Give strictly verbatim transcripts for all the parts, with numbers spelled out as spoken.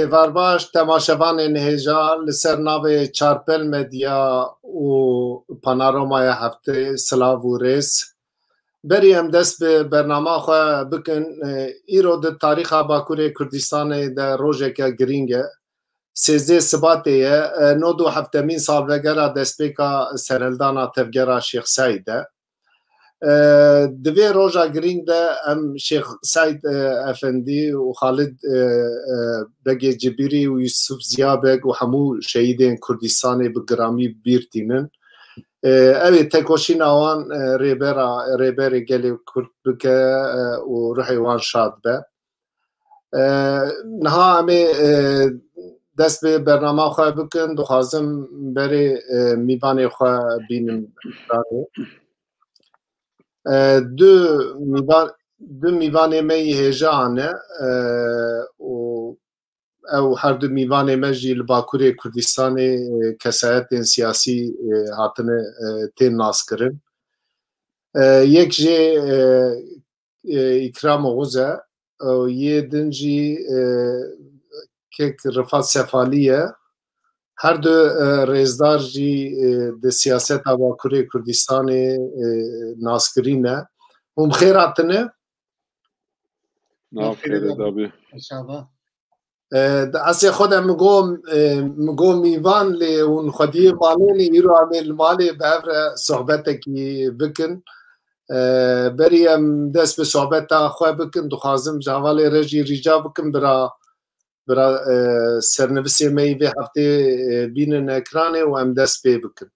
Êvar baş, temaşevanên hêja li ser navê Çarpel Medya û Panoromaya Heftê, silav û rêz. Berî em dest bi bernama xwe bikin, e, îro di tarîxa Bakurê Kurdistanê de rojeke girîng e. Sêzdeh Sibatê ye, e, nod û heftemîn salvegera destpêka sereldana tevgera Şêx Seîd e. E, di vê roja girîng de em Şêx Seîd, e, Efendî û Xalid, e, e, Begê Cibîrî û Yusuf Ziya Beg û hemû şehîdên Kurdistanê bi giramî bi bîr tînin. E, ew ê tekoşîna wan, e, rêbera, rêberê gelê Kurd bike, e, û ruhê wan şad be. E, niha em ê, e, dest bi bernama xwe bikin, dixwazim berê, e, mîvanê xwe bînim. E, du mîvan, du mîvanê me yî hêja hane, e, û ew her du mîvanê me jî li Bakurê Kurdistanê, e, kesayetên siyasî, e, hatine, e, tên naskirin. E, yek jê, e, e, Îkram Oxuz e, û yê din jî, e, kek Rifat Sefalî ye. Her du, e, rêzdar jî, e, di siyaseta Bakurê Kurdistanê, e, naskirî ne. Hûn bi xêr hatine. Nav xêrê dabî. Înşallah. E, di esê xwe de min got, e, min got mîvan lê hûn xwediyê malê ne, îro em ê li malê bi hev re sohbetekî bikin. E, berî em dest bi sohbeta xwe bikin, dixwazim ji hevalê re jî rîca bikim, bira, bira, e, sernivisê me yî vê heftê, e, bînin ekranê û em dest pê bikin.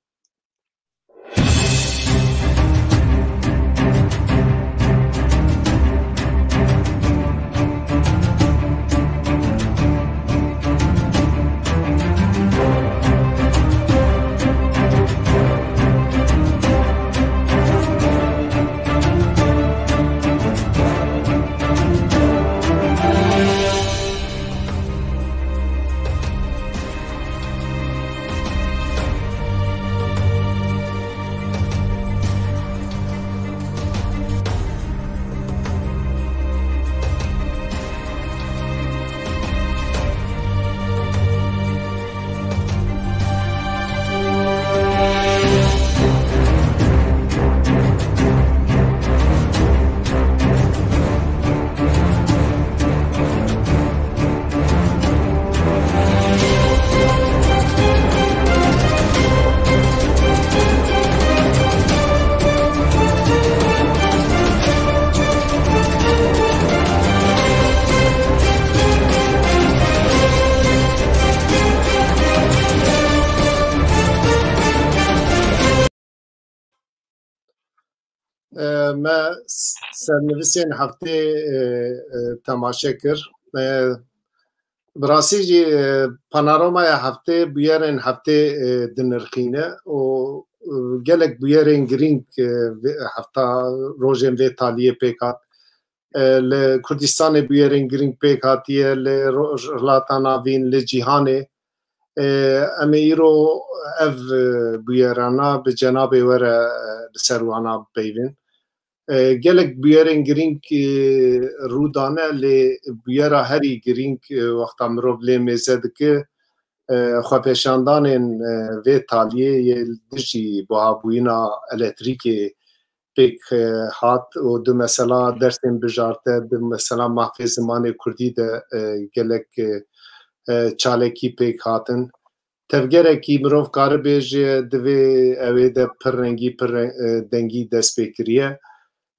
E, me s-, sernivisên heftê, e, e, temaşe kir. E, bi rastî jî, e, panoromaya heftê bûyerên heftê, e, dinirxîne û, e, gelek bûyerên girîng, e, vê hefta rojên vê taliyê pêk hat. E, li Kurdistanê bûyerên girîng pêk hatiye, li Rojhilata Navîn, li cîhanê. E, em ê îro ev, e, bûyerana bi cenabê we re, e, li ser wana bipeyvin. E, gelek bûyerên girîng, e, rû dane, lê bûyera herî girîng, e, wexta mirov lê mêze dike, e, xwepêşandanên, e, vê taliyê yê li dijî buhabûyîna elektrîkê pêk, e, hat û di mesela dersên bijarte, di mesela mafê zimanê kurdî de, e, gelek, e, e, çalekî pêk hatin. Tevgerekî mirov kare bêje divê ew ê de pir rengî, pir re-, e, dengî dest pê kiriye.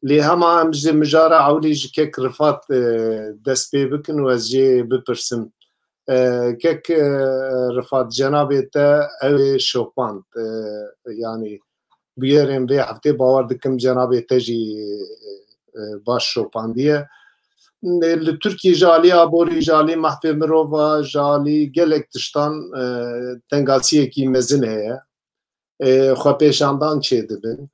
Lê hema em ji mijara ewlî ji kek Rifat, e, dest pê bikin û ez jê bipirsim. E, kek, e, Rifat, cenabê te ew ê şopand. E, yanî bûyerên vê heftê bawer dikim cenabê te jî, e, e, baş şopandiye. Li Tirkiyê ji alî aborî, ji alî mehfê mirova, ji alî gelek tiştan, e, tengasiyekî mezin heye. E, xwepêşandan çêdibin.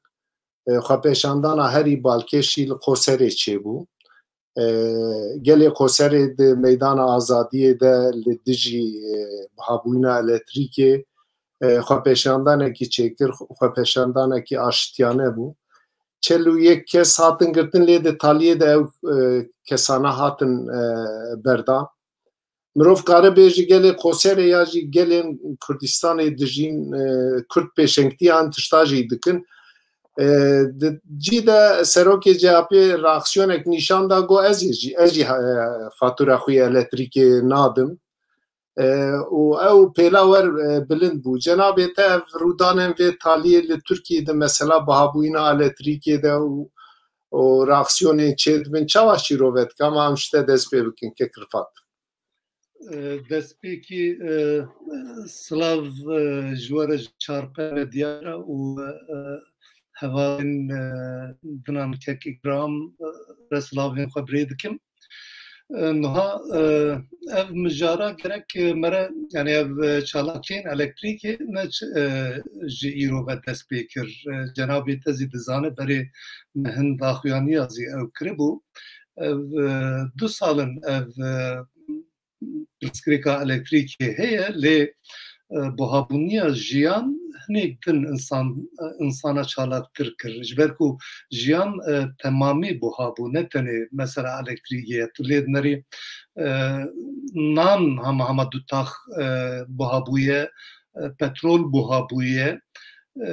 E, xwepêşandana herî balkêşî li Qoserê çêbû. E, gelê Qoserê di Meydana Azadiyê de li dijî, e, buhabûyîna elektrîkê, e, xwepêşandanekî çêkir, xwepêşandanekî aştiyane bû. Çel û yek kes hatin girtin, lê di taliyê de ew, e, kesana hatin, e, berdan. Mirov kare bê ji gelê Qoserê ya jî gelên Kurdistanê dijîn, e, Kurd pêşengtiyan tişta jî dikin. E, di cî de serokê C H P reaksiyonek nîşan da, got, "Ez ê jî, ez jî, e, fatura xwe ya elektrîkê nadim." E, û ew pêla wer, e, bilind bû. Cenabê te ev rûdanên vê taliyê li Tirkiyê de, mesela bihabûyîna elektrîkê de û, û reaksiyonên çêdibin, çawa şîrove dike? Ama em ji te dest pê bikin, kek Rifat. E, destpêkî, e, silav, e, ji we re, ji çarpê medyara û, e, hevalên, e, dinan kek Îkram, e, re silavên xwe birê dikim. E, niha, e, ev mijara gerek, e, mere, yani ev, e, çalakiyên elektrîkê ne ç-, e, ji îro ve dest pê kir. E, cenabê te zî dizane berê me hin daxuyaniya zî ew kiribû. Ev, e, du sal in ev, e, pirsgirêka elektrîkê heye, lê, e, buhabûniya jiyan hinek din insan, e, insana çalaktir kir. Ji ber ku jiyan, e, temamî buha bû, ne tenê mesela elektrîkê ye. Tu lê dinerî, e, nan hema hema du tax, e, buha bûye, e, petrol buha bûye, e,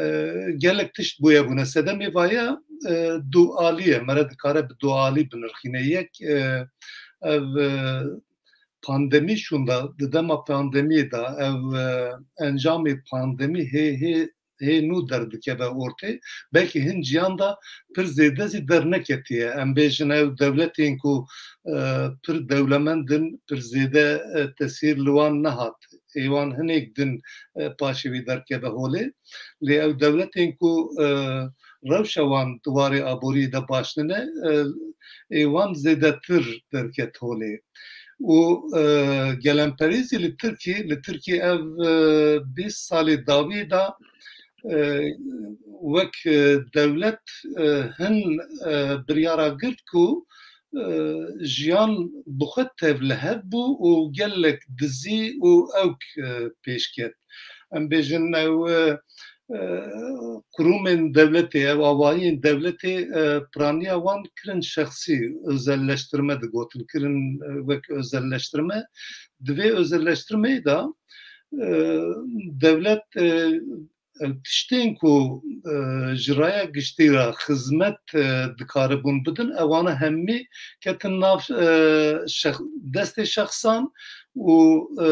gelek tişt bûye bûne. Sedemê vaya, e, dualî ye. Mere dikare bi dualî binirxîne. Yek, e, ev, e, pandemî şûnda, di dema pandemiyê de ev, e, encamê pandemî hê, hê, hê nû derdikeve ortê. Belkî hin ciyan de pir zêde zî derneketiye. Em bêjin ew dewletên ku, e, pir dewlemend in, pir zêde, e, tesîr li wan nehat. Ê wan hinek din, e, paşê wî derkeve holê. Lê ew dewletên ku, e, rewşa wan di warê aboriyê de baş nine, e, ê wan zêdetir derket holê. Û, e, gelemperî zî li Tirkî, li Tirkî ev, e, bîst salê dawî de, e, wek, e, dewlet, e, hin, e, biryara girt ku, e, jiyan bi xwe tevlihev bû û gelek dizî û ewk, e, pêş ket. Em bêjin ew, e, e, kurumên dewletê, ew awayiyên dewletê, e, piraniya wan kirin şexsî, özelleştirme digotin, kirin, e, wek özelleştirme. Di vê özelleştirmeyê de, e, dewlet, e, tiştên ku, e, ji raya giştî re xizmet, e, dikaribûn bidin, ewana hemî ketin nav, e, şex-, destê şexsan û, e,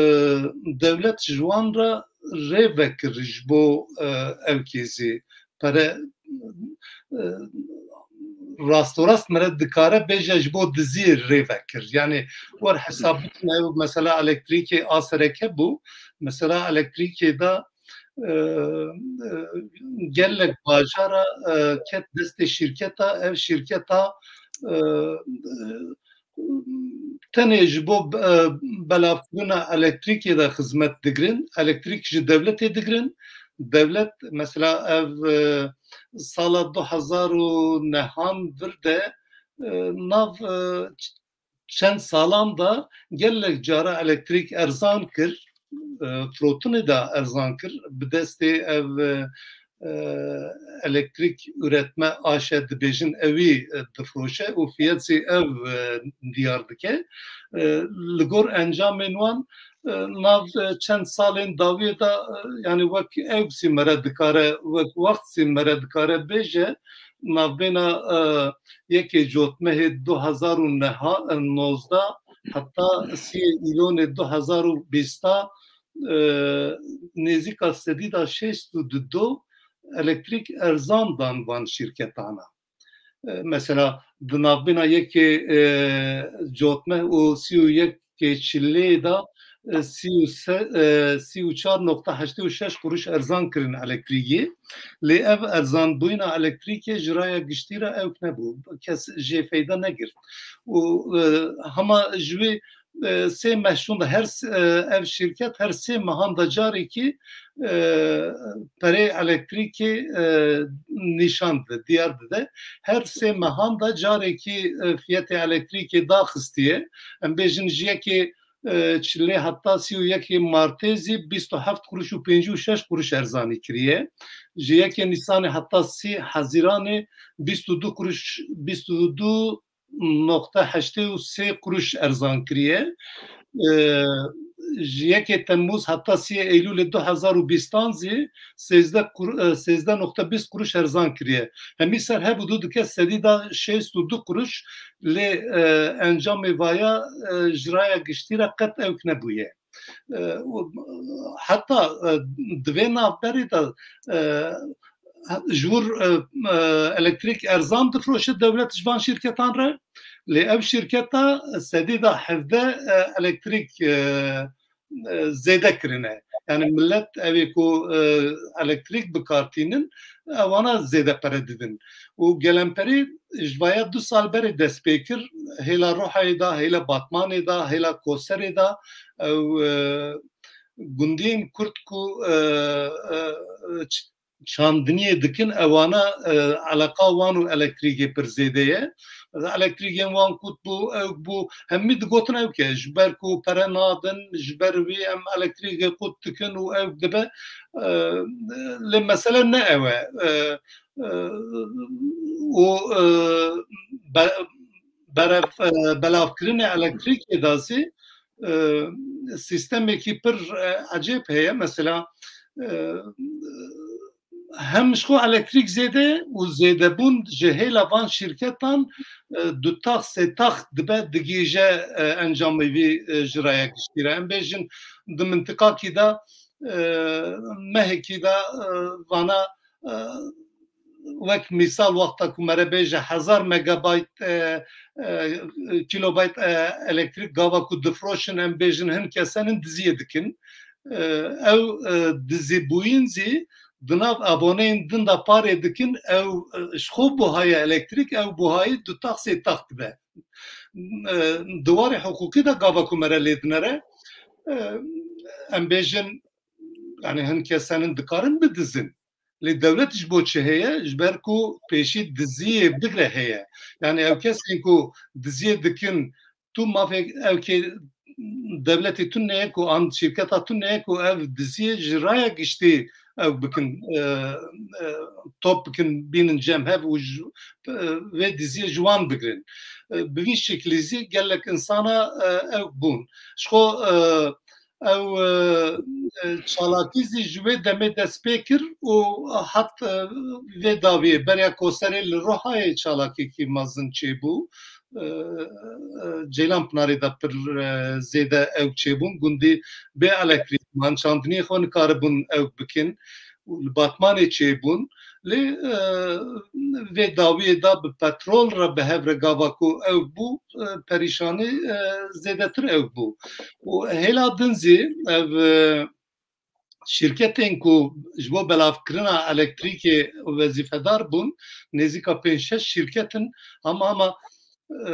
dewlet ji wan re rê vekir ji bo, e, ew kêzî pere, e, rastorast mere dikare bêje ji bo diziyê rê vekir. Yani wer hesab bikin ew mesela elektrîkê a sereke bû. Mesela elektrîkê de, e, e, gelek bajara, e, ket destê şîrketa, ev şîrketa, e, e, tenê ji bo, e, belavkirina elektrîkê de xizmet digirin, elektrîk ji dewletê digirin. Dewlet mesela ev, e, sala du hezar û nehan vir de, e, nav, e, ç-, çend salan de gelek cara elektrîk erzan kir, e, firotinê de erzan kir. Bi destê ev, e, e, elektrîk üretme aşe dibêjin, ewî, e, difiroşe û fiyet zî ew, e, diyar dike. E, li gor encamên wan, e, nav, e, çend salên dawiyê de, e, yani wek ew zî mere dikare, wek wext zî mere dikare bêje, navbêna, e, yekê cotmehê du hezar û neha, e, nozdeh heta siyê îlonê du hezar û bîsta, e, nêzîka sedî de şêst û du elektrîk erzan dan van şîrketana. E, mesela di navbêna yekê, e, cotmeh û sî û yekê çilê de, e, sî û se-, e, sî û çar nokta heştê û şeş quruş erzan kirin elektrîkê. Lê ev erzanbûyîna elektrîkê ji raya giştî re ewk nebû. Kes jê feyda negirt. Û, e, hema ji wê, e, sê meh şûnde her s-, e, ev şîrket her sê mehan de carekî, e, perê elektrîkê, e, nîşan dide, diyar dide. Her sê mehan de carekî, e, fiyetê elektrîkê daxistiye. Em bêjin ji yekê, e, çilê heta sî û yekê martê zî bîst û heft quruş û pêncî û şeş quruş erzanî kiriye. Ji yekê nîsanê heta sî hezîranê bîst û du quruş, bîst û du nokta heştê û sê quruş erzan kiriye. e, ji yekê Temmûz heta siyê Eylûlê du hezar û bîstan zî sêzdeh kur-, e, sêzdeh nokte bîst kuruş erzan kiriye. Hemî ser hev û du dike sedî da şêst û du kuruş, lê, e, encamê vaya, e, ji raya giştî re qet ewk nebûye. E, û heta, e, di vê navberê de, e, ji wir, e, e, elektrîk erzan difroşe dewlet ji van şîrketan re, lê ev şîrketa sedî da hevdeh, e, elektrîk, e, e, zêde kirine. Yani millet ew ê ku, e, elektrîk bi kar tînin, ewana zêde pere didin. Û gelemperî ji vaya du sal berê dest pê kir, hêla Ruhayê da, hêla Batmanê da, hêla Koserê da, ew, e, gundiyên Kurd ku, e, e, ç-, çandiniyê dikin, ewana, e, eleqa wan û elektrîkê pir zêde ye. Elektrîkên wan kut bû, ewk bû, hemî digotin ewk e. Ji ber ku pere nadin, ji ber wî em elektrîkê kut dikin û ewk dibe. E, lê mesele ne ew e. E, e, û, e, be-, berev-, e, belavkirinê elektrîkê de zî, e, sîstemekî pir, e, ecêb heye. Mesela, e, hem ji xwe elektrîk zêde û zêdebûn ji hêla van şîrketan, e, du tax, sê tax dibe, digihîje, e, encamê vî, e, ji raya giştî re. Em bêjin di mintiqakî de, e, mehekî de, e, vana, e, wek mîsal wexta ku mere bêje hezar megabayt, e, e, kilobayt, e, elektrîk gava ku difroşin, em bêjin hin kesenin diziyê dikin. E, ew, e, dizîbûyîn zî di nav aboneyên din de parê dikin, ew, e, ji xwe buhaya elektrîk, ew buhayî du tax sê tax dibe. E, di warê hiqûqî de gava ku mere lê dinere, e, em bêjin, yani hin kesenin dikarin bidizin. Lê dewlet ji bo çi heye? Ji ber ku pêşî diziyê bigre heye. Yani ew kesên ku diziyê dikin, tu mafê ew kê dewletê tune ye ku an şîrketa tune ye ku ev diziyê ji raya giştî ew bikin, e, e, top bikin, bînin cem hev û ji, e, vê diziyê ji wan bigrin. E, bi vî şeklî zî gelek insana, e, ew bûn. Ji xwe, e, ew, e, e, çalakî zî ji wê demê dest pê kir û hat, e, vê dawiyê. Beriya Koserê li Ruhayê çalakîkî mezin çêbû. E, e, Ceylan Pinarê de pir, e, zêde ew çêbûn. Gundî bê elektrîk man, çandiniyê xwe nikaribûn ew bikin. Û li Batmanê çêbûn. Lê, e, vê dawiyê de bi petrol re bi hev re gava ku ew bû, e, perîşanî, e, zêdetir ew bû. Û hêla din zî ev, e, şîrketên ku ji bo belavkirina elektrîkê wezîfedar bûn, nêzîka pênc şeş şîrket in, ama, ama, e,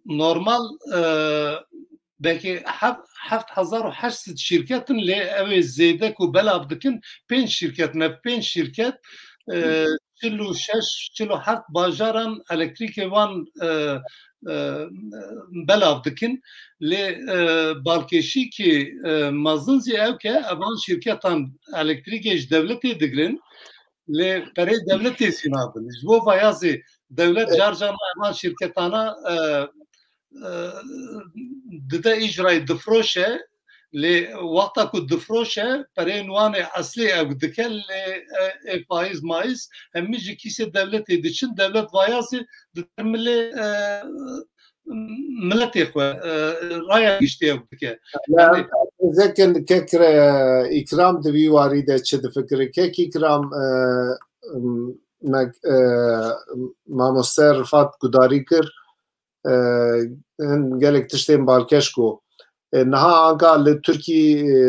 normal, e, belkî heft, heft hezar û heşt sed şîrket in, lê ew ê zêde ku belav dikin, pênc şîrket in. Ev pênc şîrket, e, çil û şeş, çil û heft bajaran elektrîkê wan, e, e, belav dikin. Lê, e, balkêşîkî, e, mezin zî ew ke evan şîrketan elektrîkê ji dewletê digrin, lê perê dewletê zî nadin. Ji bo vaya zî dewlet car carna evan şîrketana, e, e, dide îcrayê, difroşe, lê wexta ku difroşe, pereyên wan ê eslê ew dike, lê, e, ê faîz maîz hemî ji kîsê dewletê diçin, dewlet vaya zî dide milê, e, miletê xwe, e, raya giştî ew dike. Ya, yanî zekin kek, e, Îkram di vî warî de çi difikire? Kek Îkram, e, me, e, mamoste Rifat gudarî kir, e, hin gelek tiştên balkêş got. E, niha anka li Tirkî, e,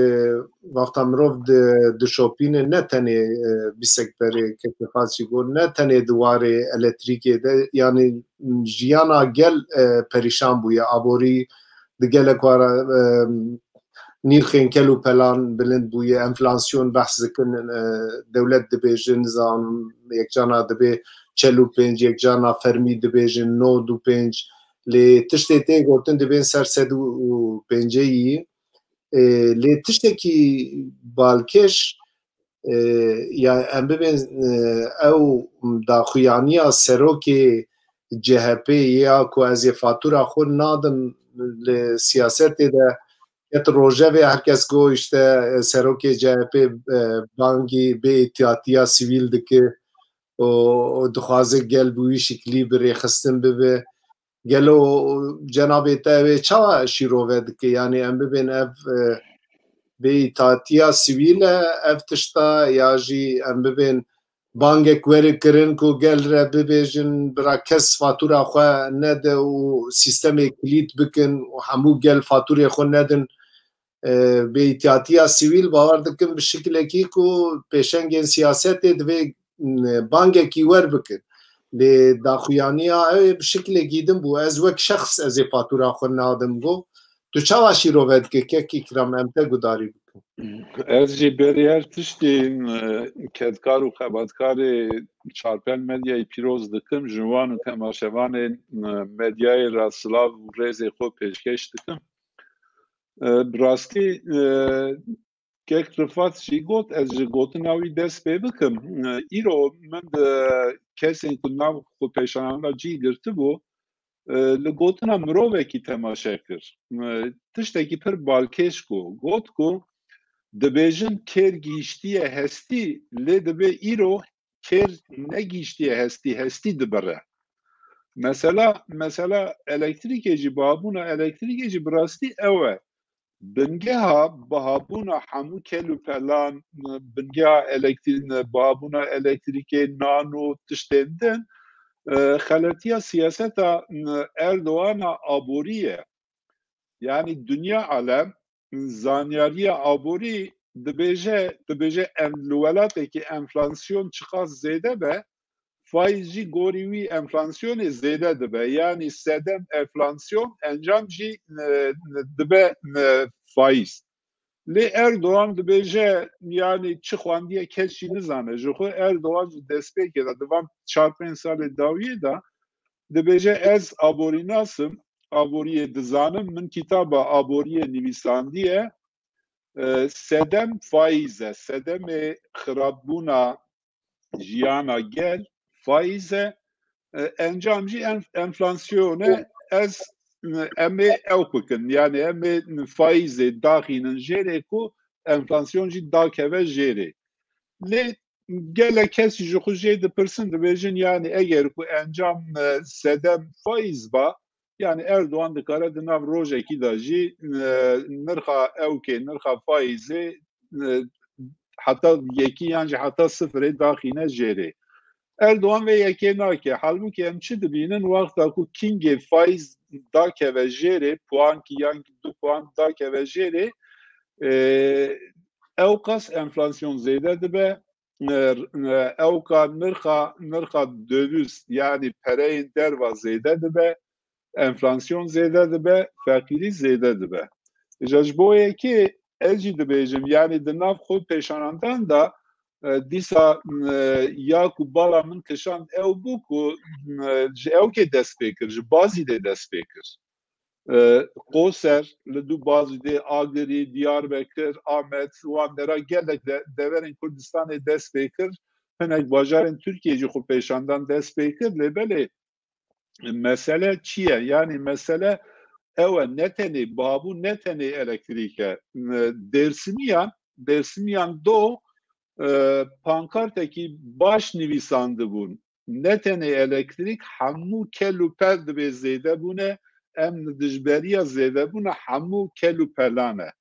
wexta mirov di, dişopîne, ne tenê, e, bîsek berê kekê Fatî got, ne tenê di warê elektrîkê de, yanî jiyana gel, e, perîşan bûye. Aborî di gelek wara, e, nîrxên kel û pelan bilind bûye, enflasyon behs dikin, e, dewlet dibêje, nizanim, yekcana dibe çel û pênc, yekcana fermî dibêjin nod û pênc, lê tiştê tê gotin dibên ser sed û pêncî. E, lê tiştekî balkêş, e, ya em bibên, e, ew daxuyaniya serokê C H P ya ku ez ê fatura xwe nadim li siyasetê de ket rojevê, her kes got işte, e, serokê C H P, e, bangî bêîtîhatiya sivîl dike û, û dixwaze gel bi wî şiklî bi rêxistin bibe. Gelo cenabê te ew ê çawa şîrove dike? Yanî em bibên ev, e, bêîtatiya sivîl e ev tişta, ya jî em bibên bangek were kirin ku gel re bibêjin, bira kes fatura xwe nede û sîstemê kilît bikin û hemû gel faturê xwe nedin. E, bêîtatiya sivîl bawer dikim bi şikilekî ku pêşengên siyasetê divê, e, bangekî wer bikin. Lê daxuyaniya ew ê bi şikilekî din bû. Ez wek şexs ez ê fatura xwe nadim bû. Tu çawa şîrove dike kek Îkram, em te gudarî bikin? Ez jî berî her tiştî, e, kedkar û xebatkarê Çarpel Medyayê pîroz dikim, ji wan û temaşevanên, e, medyayê re silav û rêzê xwe pêşkêş dikim. E, bi rastî, e, kek Rifat jî got, ez ji gotina wî dest pê bikim. E, îro min di kesên ku nav xwe pêşananda cî girtibû, e, li gotina mirovekî temaşe kir. E, tiştekî pir balkêş ku got ku dibêjin kêr gihîştiye hestî, lê dibe îro kêr negihîştiye hestî, hestî dibire. Mesela, mesela elektrîkê jî, bihabûna elektrîkê jî bi rastî ew e. Bingeha bihabûna hemû kel û pelan, bingeha elektrî-, bihabûna elektrîkê, nan û tiştên din, e, xeletiya siyaseta, e, Erdoğana aborî ye. Yanî dinya alem, zanyariya aborî dibêje, dibêje em li welatekî enflasyon çiqas zêde be, faiz jî gorî wî enflasyonê zêde dibe. Yanî sedem enflasyon, encam jî, e, dibe, e, faiz. Lê Erdoğan dibêje, yanî çi xwendiye kes jî nizane. Ji xwe Erdoğan ji destpêkê de, di van çar pênc salê dawiyê de dibêje, ez aborînas im, aboriyê dizanim, min kitaba aboriyê nivîsandiye, e, sedem faiz e, sedemê xirabûna jiyana gel faiz e, e, encam jî enf-, enflasyon e, ez, e, em ê ew bikin, yanî em ê faizê daxînin jêrê ku enflasyon jî dakeve jêrê. Lê gelek kes jî ji xwe jê dipirsin, dibêjin, yanî eger ku encam, e, sedem faiz ba, yanî Erdoğan dikare di nav rojekî de jî, e, nirxa ewkê, nirxa faizê, e, heta yekî yan jî heta sifirê daxîne jêrê. Erdoğan vê yekê nake. Halbûkî em çi dibînin? Wexta ku kingê faiz dakeve jêrê, puankî yan du puan dakeve jêrê, e, ewqas enflasyon zêde dibe, e, e, ewka nirxa, nirxa döviz, yanî pereyên derva zêde dibe, enflasyon zêde dibe, feqîrî zêde dibe. Îja ji bo yekê ez jî dibêjim, yanî di nav xwe pêşanandan de, e, dîsa, e, ya ku bala min kişand ew bû ku, e, ji ewkê dest pê kir, ji Bazîdê dest pê kir. E, Qoser, li dû Bazîdê, Agirî, Diyarbekir, Amed, wan dera gelek de, deverên Kurdistanê dest pê kir, hinek bajarên Tirkiyê jî xwe pêşandan dest pê kir, lê belê mesele çi ye? Yanî mesele ew e, ne tenê bihabû, ne tenê elektrîk e. E, Dêrsimiyan, Dêrsimiyan do, e, pankartekî baş nivîsandibûn. Ne tenê elektrîk, hemû kel û pel dibê zêde bûne, em li dijberiya zêdebûna hemû kel û pelan e.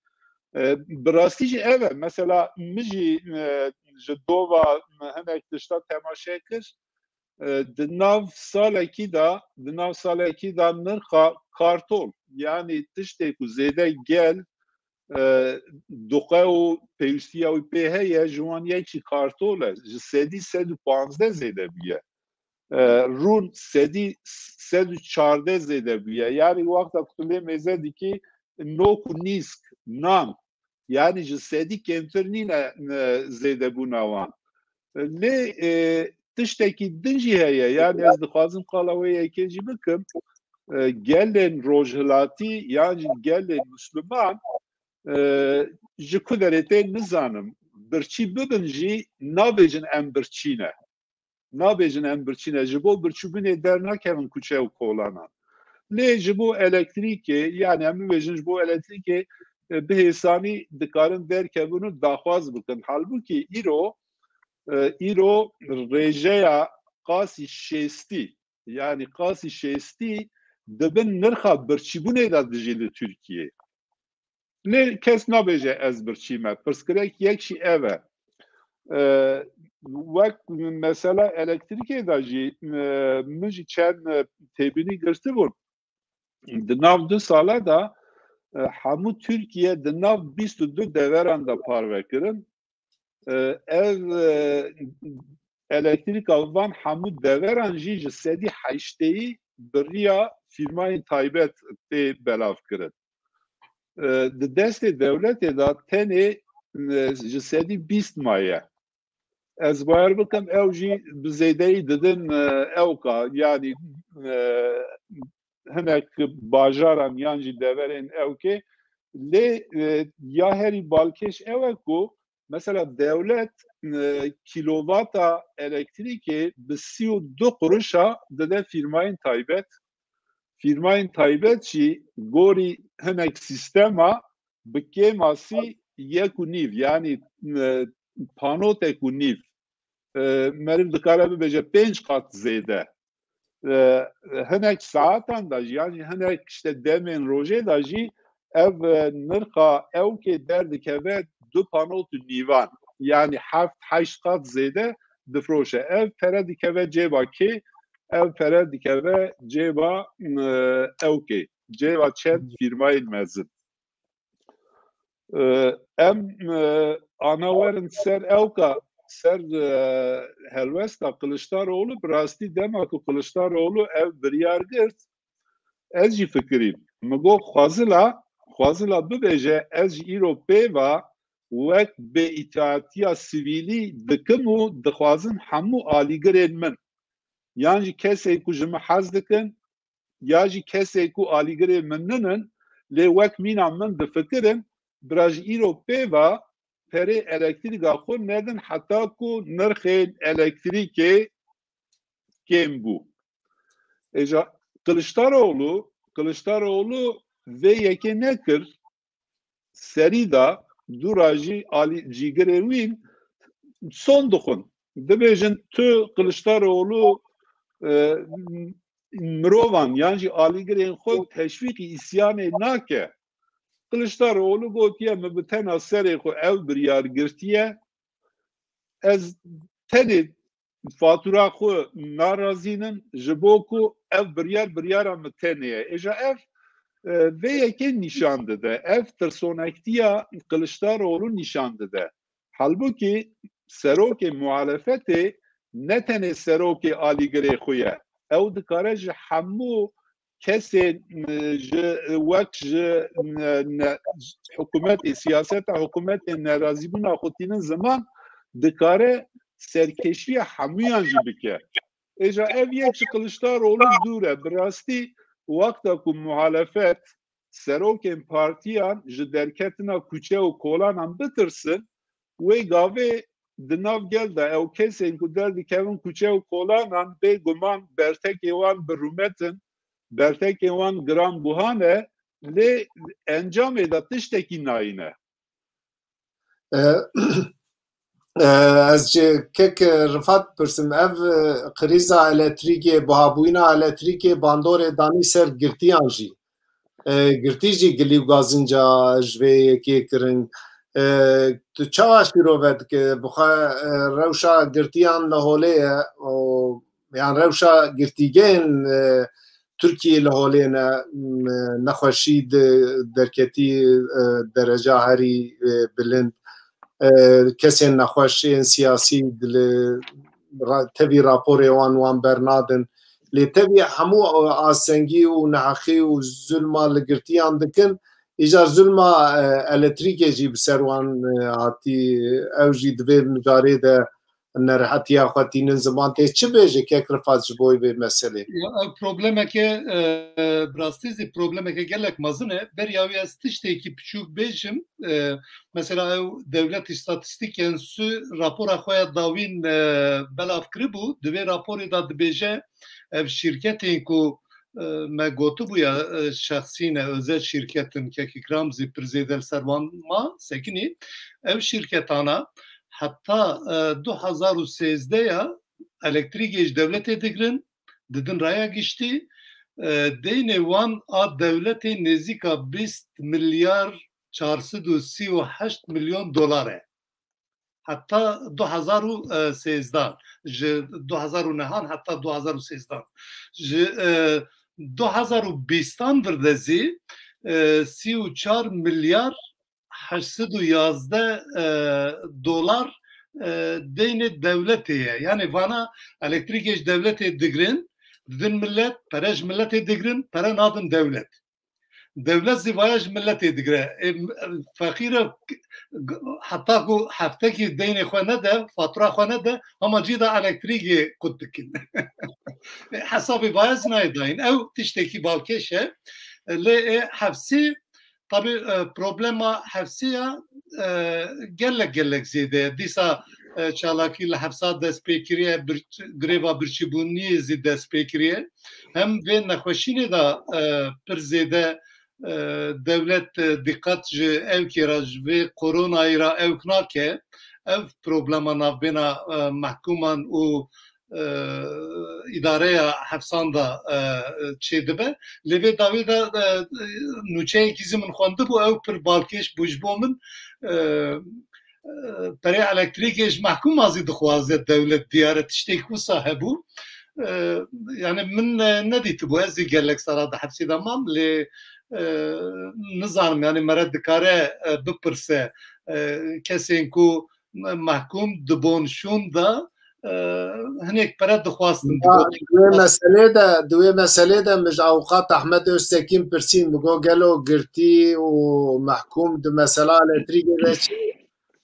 E, bi rastî jî ev e. Mesela min jî, e, ji dova hinek tişta temaşe kir. E, di nav salekî de, di nav salekî de nirxa kartol, yanî tiştê ku zêde gel, e, duqe û pêwîstiya wî pê heye, ji wan yek jî kartol e. Ji sedî sed û panzdeh zêde bûye. E, rûn sedî sed û çardeh zêde bûye. Yanî wexta ku tu lê mêze dikî, nok û nîsk, nan, yanî ji sedî kêmtir nîne, e, zêdebûna wan. Lê, e, tiştekî din jî heye, yanî ez dixwazim qala wê yekê jî bikim. E, gelên rojhilatî yan jî gelên misliman, e, ji ku derê tên nizanim, birçî bibin jî nabêjin em birçî ne. Nabêjin em birçî ne. Ji bo birçîbûnê dernakevin kuçe û kolanan. Lê ji bo elektrîkê, yani em bibêjin ji bo elektrîkê, e, bi hêsanî dikarin derkevin û daxwaz bikin. Halbûkî îro, e, îro rêjeya qasî şêstî, yani qasî şêstî dibin nirxa birçîbûnê de dijî li Tirkiyê. Lê kes nabêje ez birçî me. Pirsgirêk yek jî ev e. E, wek mesela elektrîkê de jî, e, min jî çend, e, têbînî girtibûn. Di nav du sala de, e, hemû Tirkiye di nav bîst û du deveran de parve kirin. E, ev, e, elektrîka van hemû deveran jî ji sedî heşteyî bi riya fîrmayên taybet tê belav kirin. E, di destê dewletê de tenê, e, ji sedî bîst maye. Ez bawer bikim ew jî bi zêdeyî didin, e, ewka, yanî, e, hinek bajaran yan jî deverên ewkê. Lê, e, ya herî balkêş ew e ku mesela dewlet, e, kîlovata elektrîkê bi sî û du quruşa dide fîrmayên taybet. Fîrmayên taybet jî gorî hinek sîstema bi kêmasî yek û nîv, yanî, e, panotek û nîv. E, meriv dikare bibêje pênc qat zêde. E, hinek saetan de jî, yanî hinek işte demên rojê de jî ev, e, nirxa ewkê derdikeve du panot û nîvan. Yanî heft heşt qat zêde difroşe. Ev pere dikeve cêba kê? Ev pere dikeve cêba, e, ewkê. Cêba çend fîrmayên mezin. E, em, e, ana werin ser ewka, ser, e, helwesta Kiliçdaroğlu, bi rastî dema ku Kiliçdaroğlu ev biryar girt, ez jî fikirîm. Min got xwazila, xwazila bibêje, ez ji îro pê ve wek bêîtaatiya sivîlî dikim û dixwazim hemû alîgirên min, yan jî kesê ku ji min hez dikin, ya jî kesê ku alîgirê min ninin, lê wek mîna min difikirin, bira ji îro pê ve perê elektrîka xwe nedin heta ku nirxên elektrîkê kêm bû. Êja Kiliçdaroğlu, Kiliçdaroğlu vê yekê nekir, serî de dûra jî alî cîgirê wî son dixwin. Dibêjin tu Kiliçdaroğlu, e, mirovan yan jî alîgirên xwe teşwîqî îsyanê nake. Kiliçdaroğlu gotiye, min bi tena serê xwe ev biryar girtiye. Ez tenê fatura xwe narazînin, ji bo ku ev biryar, biryara min tenê ye. Êja ev, e, vê yekê nîşan dide. Ev tirsonektiya Kiliçdaroğlu nîşan dide. Halbûkî serokê muhalefetê ne tenê serokê alîgirê xwe ye. Ew dikare ji hemû kesên, e, ji, wek ji, e, ne, hikûmetê, siyaseta hikûmetê nerazîbûna xwe tînin ziman, dikare serkêşiya hemûyan jî bike. Êja ev yek ji Kiliçdaroğlu dûr e. Bi rastî wexta ku muhalefet, serokên partiyan ji derketina kuçe û kolanan bitirsin, wê gavê di nav gel de ew kesên ku derdikevin kuçe û kolanan, bêguman bertekê wan bi rûmet in, bertekên wan giran buha ne, lê encamê de tiştekî nayîne. E, e, ez ji kek Rifat pirsim, ev, e, krîza elektrîkê, buhabûyîna elektrîkê bandorê danî ser girtiyan jî. E, girtî jî gilî û gazinca ji vê yekê kirin. E, tu çawa şîrove dike? Bi xwe, e, rewşa girtiyan li holê ye û, yan rewşa girtîgehên, e, Tirkiyê li holê ne, m, nexweşî di derketî, e, dereca herî, e, bilind. E, kesên nexweş ên siyasî di li ra-, tevî raporê wan, wan bernadin. Lê tevî hemû astengî û neheqî û zulma li girtiyan dikin. Îcar zulma, e, elektrîkê jî bi ser wan, e, hatî. Ew jî di vê mijarê de, nerehetiya xwe tînin ziman. Tê çi bêje kek Rifat ji bo vê meselê? Ya, ev problemeke, e, bi rastî zî problemeke gelek mezin e. Beriya wî ez tiştekî piçûk bêjim. E, mesela ew Dewlet Îstatîstîk Enstîtû rapora xwe ya dawîn, e, belav kiribû. Di vê raporê de dibêje ev şîrketên ku, e, me gotibû ya, e, şexsî ne, özel şîrket in, kek Îkram zî pir zêde li ser wan ma sekinî. Ev şîrketana heta, e, du hazar û sêzdeh ya elektrîkê ji dewletê digirin, didin raya giştî, e, deynê wan a dewletê nêzîka bîst milyar çar sed û sî û heşt milyon dolar e. Heta du hazar û sêzdeh, ji du hazar û nehan heta du hazar û sêzdeh. Ji, e, du hazar û bîstan vir de zî, e, sî û çar milyar heşt sed û yazdeh, e, dolar, e, deynê dewletê ye. Yani vana elektrîkê ji dewletê digirin, didin millet, pere ji milletê digirin, pere nadin dewlet. Dewlet zî vaya ji milletê digire. E, m-, feqîr e, g-, heta ku heftekî deynê xwe nede, fatura xwe nede, hema cî de elektrîkê qut dikin. E, hesabê vaya zî nayê dayîn. Ew tiştekî balkêş e. E, lê, e, hefsî, tabî, e, problema hefsiya, e, gelek gelek zêde ye. Dîsa, e, çalakî li hefsa dest pê kiriye, bir-, greva birçîbûniyê zî dest pê kiriye. Hem vê nexweşînê de, e, pir zêde, e, dewlet, e, dîqet ji ewkê re, ji vê koronayê re ewk nake. Ev problema navbêna, e, mehkûman û, e, îdareya hefsan de, e, çêdibe. Lê vê dawî de, e, nûçeyekî zî min xwendibû, ew pir balkêş bû ji bo min. E, e, perê elektrîkê ji mehkûma zî dixwaze dewlet, diyare tiştêk wisa hebû. E, yani min, e, nedîtibû, ez zî gelek sala di hepsê de mam, lê, e, nizanim, yani mere dikare, e, bipirse, e, kesên ku mehkûm dibon şûn de, e, hinek pere dixwastin. Ya, digot, di wê meselê de, di wê meselê de min ji avukat Ahmet Öztekin pirsîn, min got gelo girtî û mehkûm di mesela elektrîkê de çi?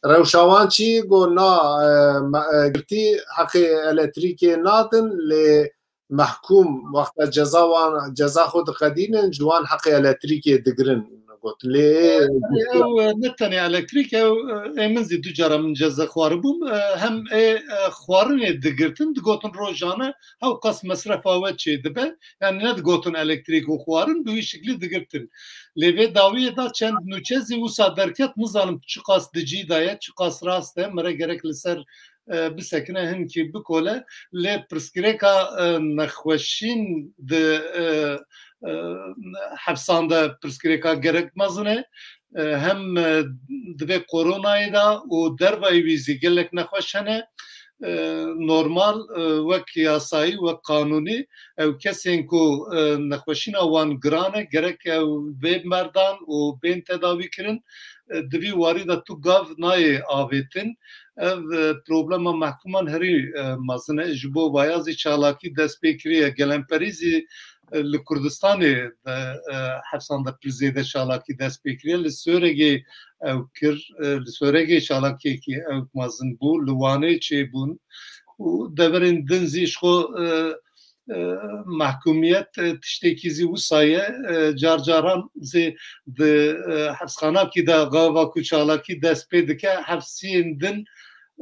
Rewşa wan çi? Got na, e, me-, e, girtî heqê elektrîkê nadin, lê mehkûm wexta ceza wan, ceza xwe diqedînin, ji wan heqê elektrîkê digirin. Got lê ew, e, ne tenê elektrîk, ew, e, ê min zî du cara min ceza xwaribûm, e, hem ê, e, xwarinê digirtin, digotin rojane hewqas mesrefa we çê dibe, yani nedigotin elektrîk û xwarin, bi wî şiklî digirtin. Lê vê dawiyê de çend nûçe zî wisa derket, nizanim çiqas di cî de ye, çiqas rast e, mere gerek li ser, e, bisekine, hinkî bikole. Lê pirsgirêka, e, nexweşîn di, e, e, hefsan de pirsgirêka gerek mezin e. E, hem, e, di vê koronayê de û dervayî wî zî gelek nexweş hene. E, normal, e, wek yasayî, wek qanûnî, ew kesên ku, e, nexweşîna wan giran e, gerek ew bê merdan û bên tedawî kirin. E, di vî warî de tu gav nayê avêtin. Ev, e, problema mehkûman herî, e, mezin e. Ji bo vaya zî çalakî dest pê kiriye. Gelemperî zî, e, li Kurdistanê de, e, hefsan de pir zêde çalakî dest pê kiriye. Li Sêwregê ew kir, e, li Sêwregê çalakiyekî ew mezin bû, li Wanê çêbûn û deverên din zî ji xwe, e, e, mehkûmiyet, e, tiştekî zî wisa ye. E, car caran zî di, e, hepsxanakî de gava ku çalakî dest pê dike, hepsiyên din,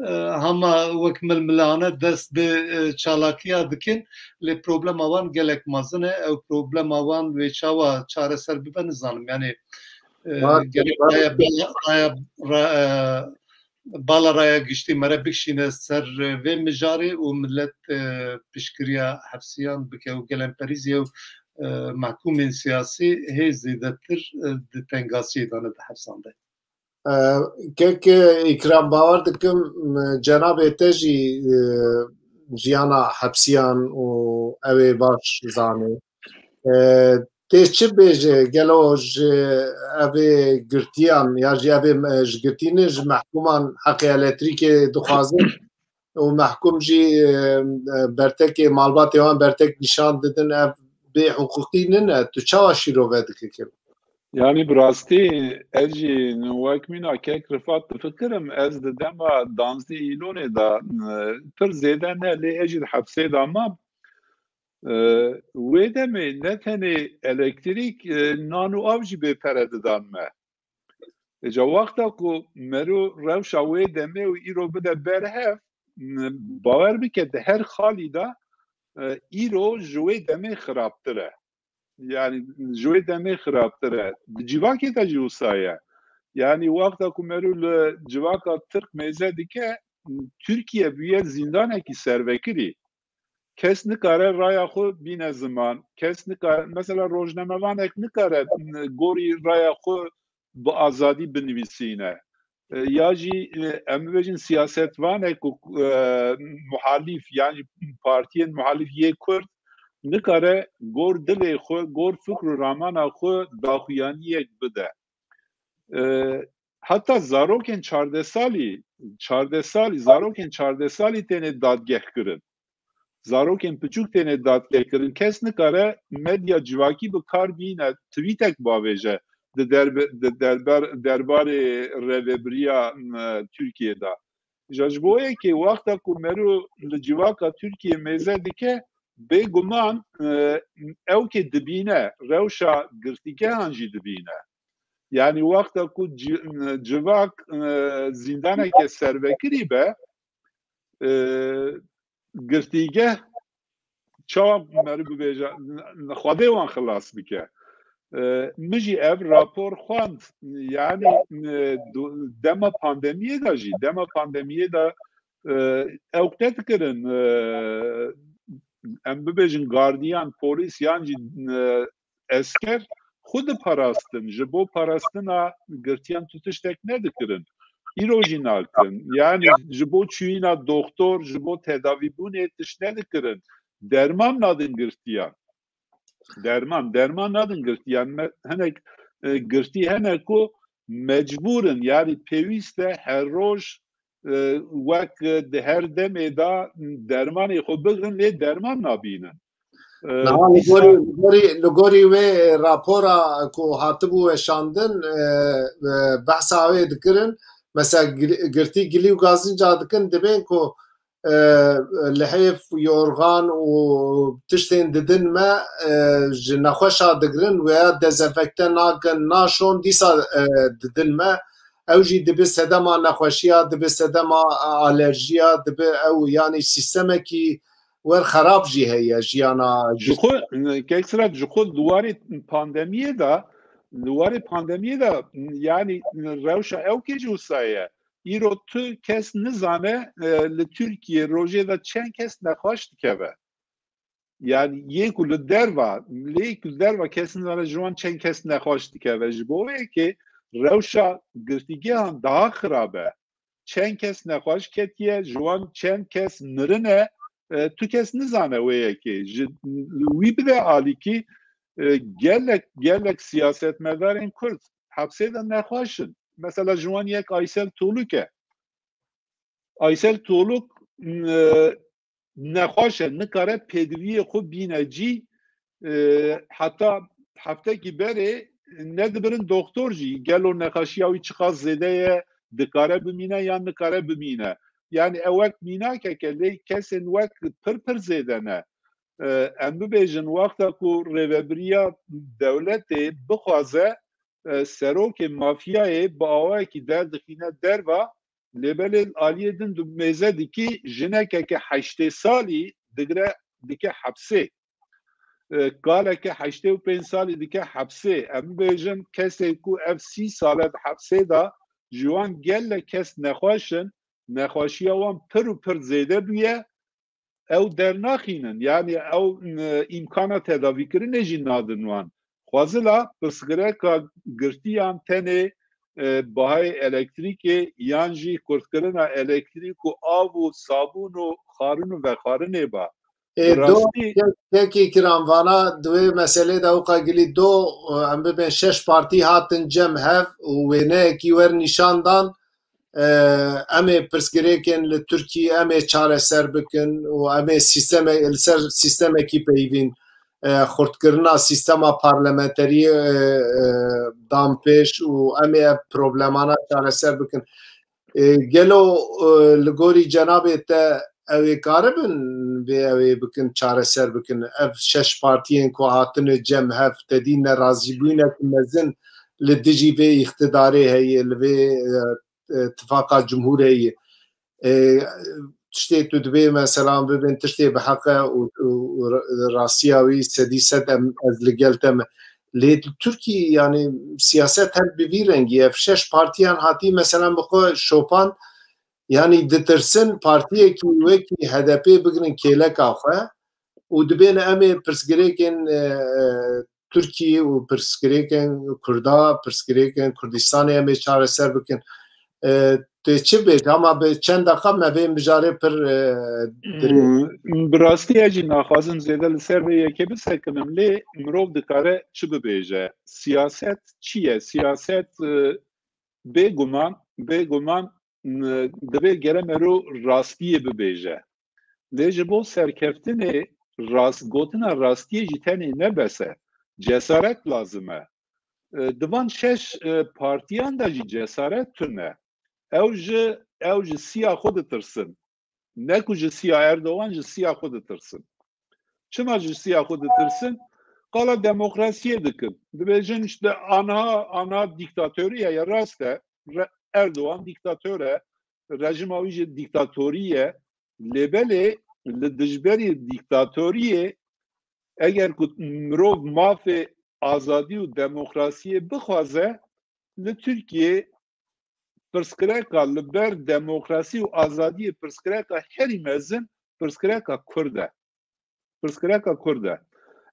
e, hema wek milmilane dest bi, e, çalakiya dikin. Lê problema wan gelek mezin e. Ew problema wan wê çawa çareser bibe nizanim. Yani, e, Var, gerek var. Raya, raya, ra-, e, bala raya giştî mere bikişîne ser vê mijarê û millet, e, piştgiriya hefsiyan bike û gelemperî zî ew, e, mehkûmên siyasî hê zêdetir, e, di tengasiyê de ne di hefsan de. E, kek Îkram, bawer dikim, m, cenabê te jî, e, jiyana hepsiyan û ew ê baş zanê. E, tê çi bêje, gelo ji evê girtiyan ya jî evê, e, ji girtî ne, ji mehkûman heqê elektrîkê dixwazin û mehkûm jî, e, e, bertekê, malbatê wan bertek nîşan didin, ev bê hiqûqî nine, tu çawa şîrove dike kelo? Yanî bi rastî ez jî wek mîna kek Rifat difikirim, ez di dema danzdî Îlonê de, e, pir zêde ne, lê ez jî di hepsê de mam. E, wê demê ne tenê elektrîk, e, nan û av jî bê pere didan me. Îca wexta ku mero rewşa wê demê û îro bide ber hev, m-, bawer bike di her xalî de, e, îro ji wê demê xirabtir e. Yanî ji wê demê xirabtir e. Di civakê de jî wisa ye. Yanî wexta ku mero li civaka Tirk mêze dike, Tirkiye bûye zîndanekî servekirî. Kes nikare raya xwe bîne ziman. Kes nikare, mesela rojnamevanek nikare, m, gorî raya xwe bi azadî binivîsîne. E, ya jî, e, em bibêjin siyasetvanek ku, e, muhalîf, yanî partiyên muhalîf yê Kurd nikare gor dilê xwe, gor fikr û ramana xwe daxuyaniyek bide. E, heta zarokên çardeh salî, çardeh salî, zarokên çardeh salî têne dadgeh kirin. Zarokên piçûk têne dadgeh kirin. Kes nikare medya civakî bi kar bîne, tweetek bavêje di derbe-, di derber-, derbarê rêvebiriya, m, Tirkiyê de. Îca ji bo yekê wexta ku mero li civaka Tirkiyê mêze dike, bêguman, e, ew kê dibîne, rewşa girtîgehan jî dibîne. Yanî wexta ku ci-, civak, e, zîndaneke servekirî be, e, girtîgeh çawa meriv bibêje, Xwedê wan xilas bike. E, min jî ev rapor xwend, yanî, e, do-, dema pandemiyê de jî, dema pandemiyê de, e, ew qet dikirin, e, em bibêjin gardiyan, polîs yan jî, e, esker xwe diparastin, ji bo parastina girtiyan tu tiştek nedikirin. Îro jî nakin. Yanî ji bo çûyîna doxtor, ji bo tedavîbûnê tişt nedikirin. Derman nadin girtiyan. Derman, derman nadin girtiyan. Me-, hinek, e, girtî hene ku mecbûr in, yanî pêwîst e her roj, e, wek di her demê de dermanê xwe bigrin, lê derman nabînin. E, Niha li dîsa gorî, li gorî, li gorî wê rapora ku hatibû weşandin, e, e, behsa wê dikirin. Mesela gil-, girtî gilî û gazinca dikin, dibên ku, e, lihêf, yorgan û tiştên didin me, e, ji nexweşa digirin, weya dezenfekte nakin, naşon, dîsa, e, didin me. Ew jî dibe sedema nexweşiya, dibe sedema alerjiya, dibe ew, yanî sîstemekî wer xerab jî heye jiyana. Ji xwe, kek Sirat, ji xwe li warê pandemiyê de, li warê pandemiyê de, yanî rewşa ew kê jî wisa ye. Îro tu kes nizane, e, li Tirkiyê rojê de çend kes nexweş dikeve. Yanî yê ku li derva, lê ku li derva kes nizane ji wan çend kes nexweş dikeve. Ji bo wê yekê rewşa girtîgehan daha xirab e. Çend kes nexweş ketiye, ji wan çend kes mirine, e, tu kes nizane wê yekê. Ji wî bide alîkî, e, gelek, gelek siyasetmedarên Kurd hepsê de nexweş in. Mesela ji wan yek Aysel Tuğluk e. Aysel Tuğluk, e, nexweş e, nikare pêdiviyê xwe bîne cî, e, heta heftekî berê nedibirin doxtor jî. Gelo nexweşiya wî çiqas zêde ye, dikare bimîne yan nikare bimîne. Yanî ew wek mînakek e, lê kesên wek pir pir zêde ne. E, em bibêjin wexta ku rêvebiriya dewletê bixwaze, e, serokê mafyayê bi awayekî derdixîne derva, lê belê aliyê din du mêze dikî jinekeke heştê salî digire dike hepsê. E, kaleke heştê û pênc salî dike hepsê. Em bibêjin kesê ku ev sî sal e di hepsê de, ji wan gelek kes nexweş in, nexweşiya wan pir û pir zêde bûye, ew dernaxînin. Yanî ew, e, îmkana tedavîkirinê jî nadin wan. Xwezila pirsgirêka girtiyan tenê, e, bahayê elektrîkê yan jî kurtkirina elektrîk û av û sabûn û xwarin û vexwarinê ba. Ê, Bi do, rastî kek-, kekî kiran vana di wê meselê de wika gilî do, e, em bibên şeş partî hatin cem hev û wêneyekî wer nîşan dan, e, em ê pirsgirêkên li Tirkiyê em ê çareser bikin û em ê sîsteme-, li ser sîstemekî peyvîn. e, xurtkirina sîstema parlamenteriyê, e, e, dan pêş û em ê ev problemana çareser bikin. E, gelo, e, li gorî cenabê te ew ê karibin vê ew ê bikin, çareser bikin? Ev şeş partiyên ku hatine cem hev, te dî nerazîbûynek mezin li dijî vê îqtidarê heye, li vê, e, e, tifaqa cumhûr heye. E, tiştê tu dibê, meselan, bibin tiştê bi heq e û, û, û rastiya wî sedî sed em, ez li gel te me. Lê li Tirkî, yani, siyaset her bi vî rengî. Ev şeş partiyan hatî, meselan, bi xwe şopan, yani, ditirsin partiyekî wekî H D P bigirin kêleka xwe û dibên em ê pirsgirêkên, e, e, Tirkî û pirsgirêkên Kurda, pirsgirêkên Kurdistanê em ê çareser bikin. E, tu çi bêj? Ama bi çend deqa me vê mijarê pir, e, dirê. Hmm, bi rastî ez jî naxwazim zêde li ser vê yekê bisekinim, lê mirov dikare çi bibêje? Siyaset çi ye? Siyaset, e, bêguman, bêguman, m, divê gere mero rastiyê bibêje. Lê ji bo serkeftinê rast, gotina rastiyê jî tenê ne bes e. Cesaret lazim e. E, di van şeş, e, partiyan de jî cesaret tune. Ew ji, ew ji siya xwe ditirsin. Ne ku ji siya Erdogan, ji siya xwe ditirsin. Çima ji siya xwe ditirsin? Qala demokrasiyê dikin. Dibêjin işte anha, anha dîktatorî ye, ya rast e. Re-, Erdogan dîktator e. Rejima wî jî dîktatorî ye. Lê belê li dijberî dîktatoriyê eger ku mirov mafê azadî û demokrasiyê bixwaze, li Tirkiyê pirsgirêka li ber demokrasî û azadiyê pirsgirêka herî mezin pirsgirêka Kurd e. Pirsgirêka Kurd e.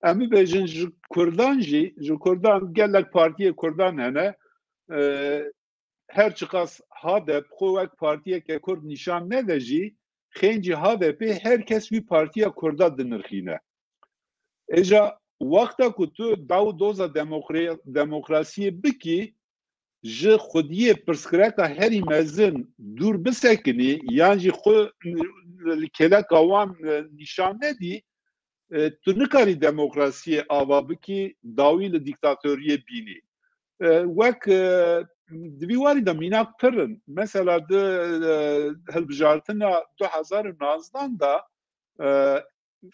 Em bibêjin ji Kurdan jî, ji Kurdan gelek partiyê Kurdan hene, e, her çiqas H D P xwe wek partiyeke Kurd nîşan nede jî, xêncî H D P her kes wî partiya Kurda dinirxîne. Êja wexta ku tu daw û doza demokra-, demokrasiyê bikî, ji xwediyê pirsgirêka herî mezin dûr bisekinî, yan jî xwe li kêleka wan nîşan nedî, e, tu nikarî demokrasiyê ava bikî, dawî li dîktatoriyê bînî. E, wek, e, di vî warî de mînak pir in. Mesela di, e, hilbijartina du hezar û nozdan de, e,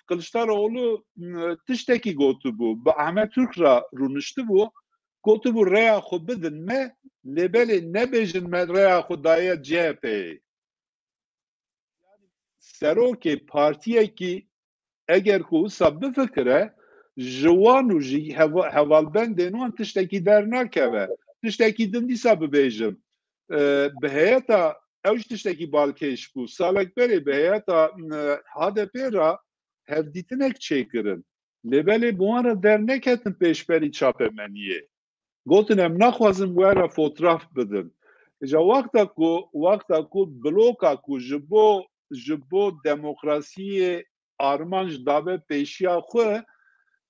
Kiliçdaroğlu, e, tiştekî gotibû, bi Ahmet Türk re rûniştibû, gotibû rêya xwe bidin me, lê belê nebêjin me rêya xwe daye C H P'yê. Serokê partiyekî eger ku wisa bifikire, ji wan û ji heva-, hevalbendên wan tiştekî dernakeve. Tiştekî din dîsa bibêjim. E, bi heyeta ew jî tiştekî balkêş bû. Salek berê bi heyeta, e, H D P re hevdîtinek çêkirin. Lê belê bi wan re derneketin pêşberî çapemeniyê. Gotin, em naxwazin we re fotraf bidin. Îja wexta ku, wexta ku bloka ku ji bo, ji bo demokrasiyê armanc dabe pêşiya xwe,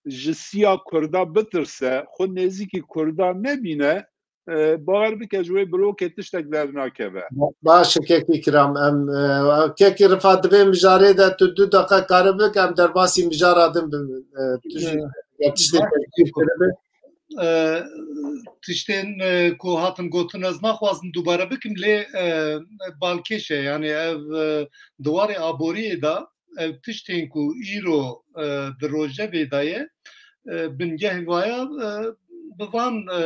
ji siya Kurda bitirse, xwe nêzîkî Kurda nebîne, e, bawer bike ji wê blokê tiştek dernakeve. Baş e, kekî kiram, em, e, kekî Rifat, di vê mijarê de tu du deqe kare bik, em derbasî mijara din bibin. E, tu jî, e, ya tiştê baş, tevkîr kiribe. E, tiştên, e, ku hatin gotin ez naxwazim dubare bikim, lê, e, balkêş e, yani ev, e, di warê aboriyê de ev tiştên ku îro, e, di rojevê de ye, e, bingeh vaya, e, bi van, e,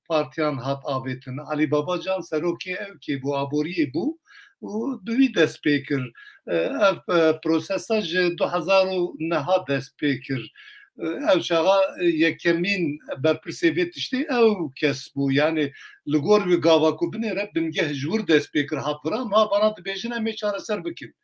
partiyan hat avêtin. Elî Babacan serokê ewkê bû, aboriyê bû û bi wî dest pê kir. E, ev, e, prosesa ji du hezar û neha dest pê kir. E, ew çaxa, e, yekemîn berpirsê vê tiştê ew kes bû. Yani li gor wî gava ku binêre bingeh ji wir dest pê kir hat vira. Niha vana dibêjin em ê çareser bikin.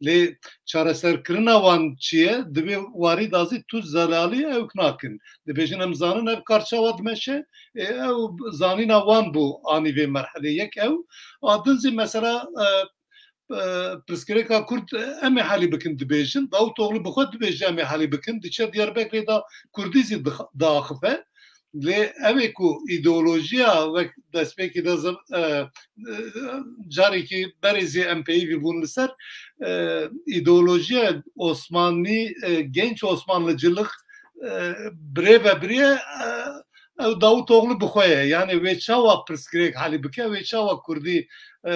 Lê çareserkirina wan çi ye? Di vê warî de zî tu zelalî ewk nakin. Dibêjin em zanin ev kar çawa dimeşe, ê, ew zanîna wan bû anî vê merhelê. Yek ew, a din zî mesela, e, e, pirsgirêka Kurd, e, em ê helî bikin dibêjin. Davutoglu bi xwe dibêje em ê helî bikin. Diçe Diyarbekirê de Kurdî zî dix-, diaxife. Lê ev ê ku îdeolojiya wek destpêkê de zim-, e, e, carekî berê zî em peyivî bûn li ser, e, îdeolojiya Osmanî, e, genç Osmanlıcılık, e, birê ve birê, e, ew Davutoglu bi xwe ye. Yani wê çawa pirsgirêk helî bike, wê çawa Kurdî, e,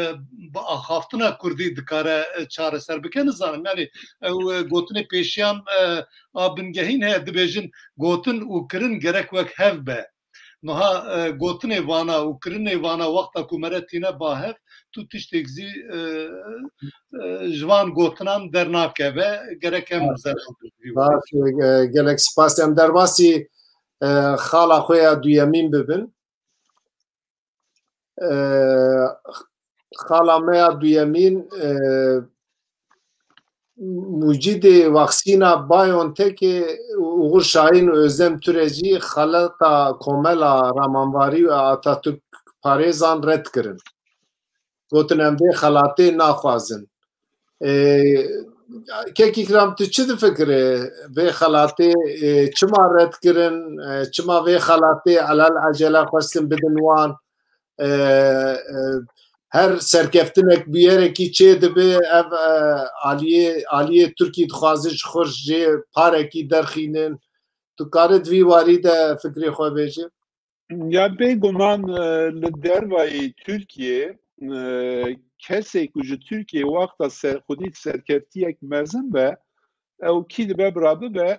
bi axaftina Kurdî dikare, e, çareser bike, nizanim. Yani ew, e, gotinê pêşiyan, e, a bingehîn heye, dibêjin gotin û kirin gerek wek hev be. Niha, e, gotinê vana û kirinê vana wexta ku mere tîne ba hev, tu tiştek zî, e, e, ji van gotinan dernakeve, gerek em Evet. zerexwe bibî. Baş, e, gelek spas. Em derbasî, e, xala xwe ya duyemîn bibin. E, xala me ya duyemîn, e, Mucîdê vaksîna BioNTechê Uğur Şahin û Özlem Türeci xelata Komela Ramanvarî û Atatürk parêzan red kirin. Gotin, em vê xelatê naxwazin. E, Kek Îkram, tu çi difikirî? Vê xelatê, e, çima red kirin? E, çima vê xelatê elel ecele xwestin bidin wan? E, e, her serkeftinek bûyerekî çê dibe, ev, e, aliyê, aliyê Tirkî dixwaze ji xwe jê parekî derxînin. Tu kare di vî warî de fikrê xwe bêjî? Ya bêguman, e, li dervayî Tirkiyê, e, kesê ku ji Tirkiyê wexta ser, xwedî serkeftiyek mezin be, ew kî dibe bira bibe,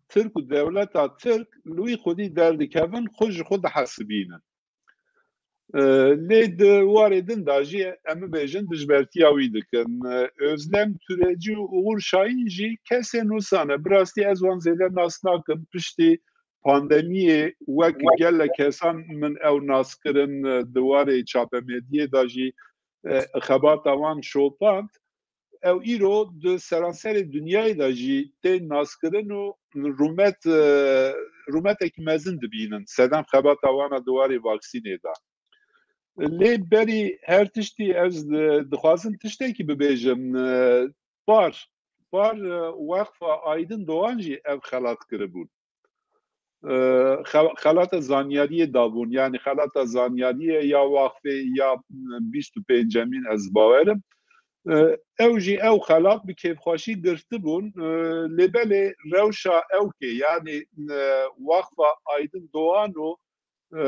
Tirk û dewleta Tirk li wî xwedî derdikevin, xwe ji xwe dihesibînin. E, lê di warê din de jî em bibêjin dijbertiya wî dikin. E, Özlem Türeci û Uğur Şahin jî kesên wisa ne. Bi rastî ez wan zêde nas nakim. Piştî pandemiyê wek gelek kesan min ew nas kirin, e, di warê çapemediyê de jî, e, xebata wan şopand. Ew îro di seranserê dinyayê de jî tên naskirin û rûmet, e, rûmetekî mezin dibînin. Sedem xebata wan a di warê vaksînê de. Lê berî her tiştî ez, e, dixwazim tiştekî bibêjim. E, par, par, e, Wexfa Aydın Doğan jî ev xelat kiribûn. E, xe-, xelata zanyariyê dabûn. Yani xelata zanyariyê ya waqfê ya, e, bîst û pêncemîn ez bawerim. E, ew jî ew xelat bi kêfxweşî girtibûn. E, lê belê rewşa ewkê, yani, e, Waqfa Aydın Doğan û, e,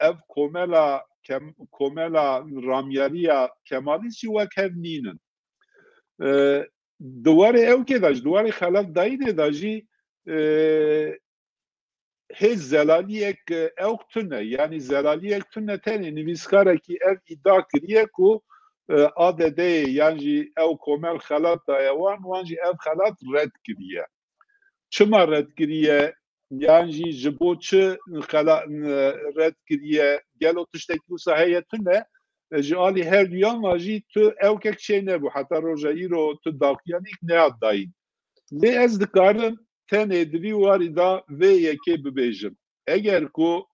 ev komela Kem-, komela ramyariya Kemalîst jî wek hev nînin. E, di warê ewkê de jî, di warê xelat dayînê de jî, e, hê zelaliyek, e, ewk tune. Yani zelaliyek tune tenê nivîskarekî ev îdia kiriye ku, e, A D D'yê yan jî ew komel xelat daye wan, wan jî ev xelat red kiriye. Çima red kiriye? Yan jî ji bo çi xela-, red kiriye? Gelo tiştekî wisa heye tune? E, ji alî her duyan ve jî tu ewkek çê nebû. Heta roja îro tu daxuyanîk nehat dayîn. Lê ez dikarim tenê di vî warî de vê yekê bibêjim. Eger ku,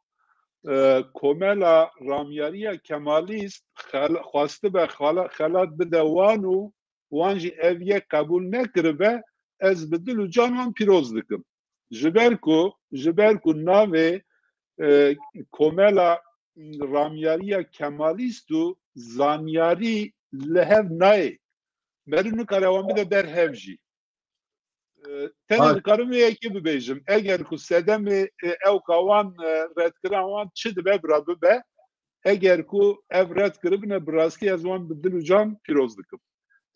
e, komela ramyariya Kemalîst xel-, xwestibe xela-, xelat bide wan û wan jî ev yek qebûl nekiribe, ez bi dil û can wan pîroz dikim. Ji ber ku, ji ber ku navê, e, komela ramyariya Kemalîst û zanyarî li hev nayê. Meriv nikare wan bide ber hev jî. E, tenê Baş. dikarim vê yekê bibêjim. Eger ku sedemê, e, ewka wan, e, redkiran wan çi dibe bira bibe, eger ku ev red kiribine, bi rastî ez wan bi dil û can pîroz dikim.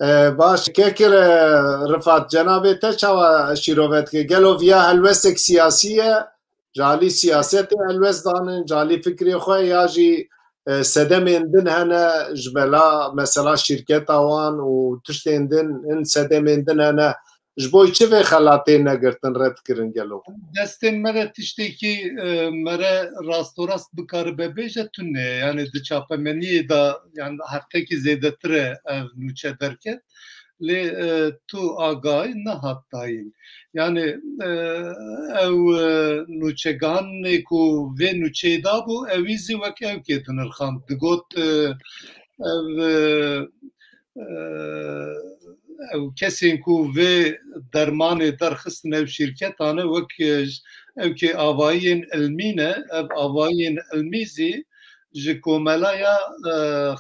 E, baş, Kekir, e, Rifat, cenabê te çawa şîrove dike? Gelo viya helwestek siyasî ye? Ji alî siyasetê helwest danin, ji alî fikrê xwe ya jî, e, sedemên din hene, ji bela mesela şîrketa wan û tiştên din, hin sedemên din hene. Ji bo çi vê xelatê negirtin, red kirin gelo? Destên me de tiştekî, e, mere rastorast bikaribe bêje tune ye. Yani di çapemeniyê de, yani heftekî zêdetir e ev nûçe derket. Lê, e, tu agahî nehat dayîn. Yani, e, ew, e, nûçegihanê ku vê nûçeyê dabû, ewî zî wek ewkê dinirxand. Digot, e, ev, e, e, ew kesên ku vê dermanê derxistin ev şîrketane wek, e, ewkê avayiyên ilmî ne, ev avayiyên ilmî zî, ji komelaya, e,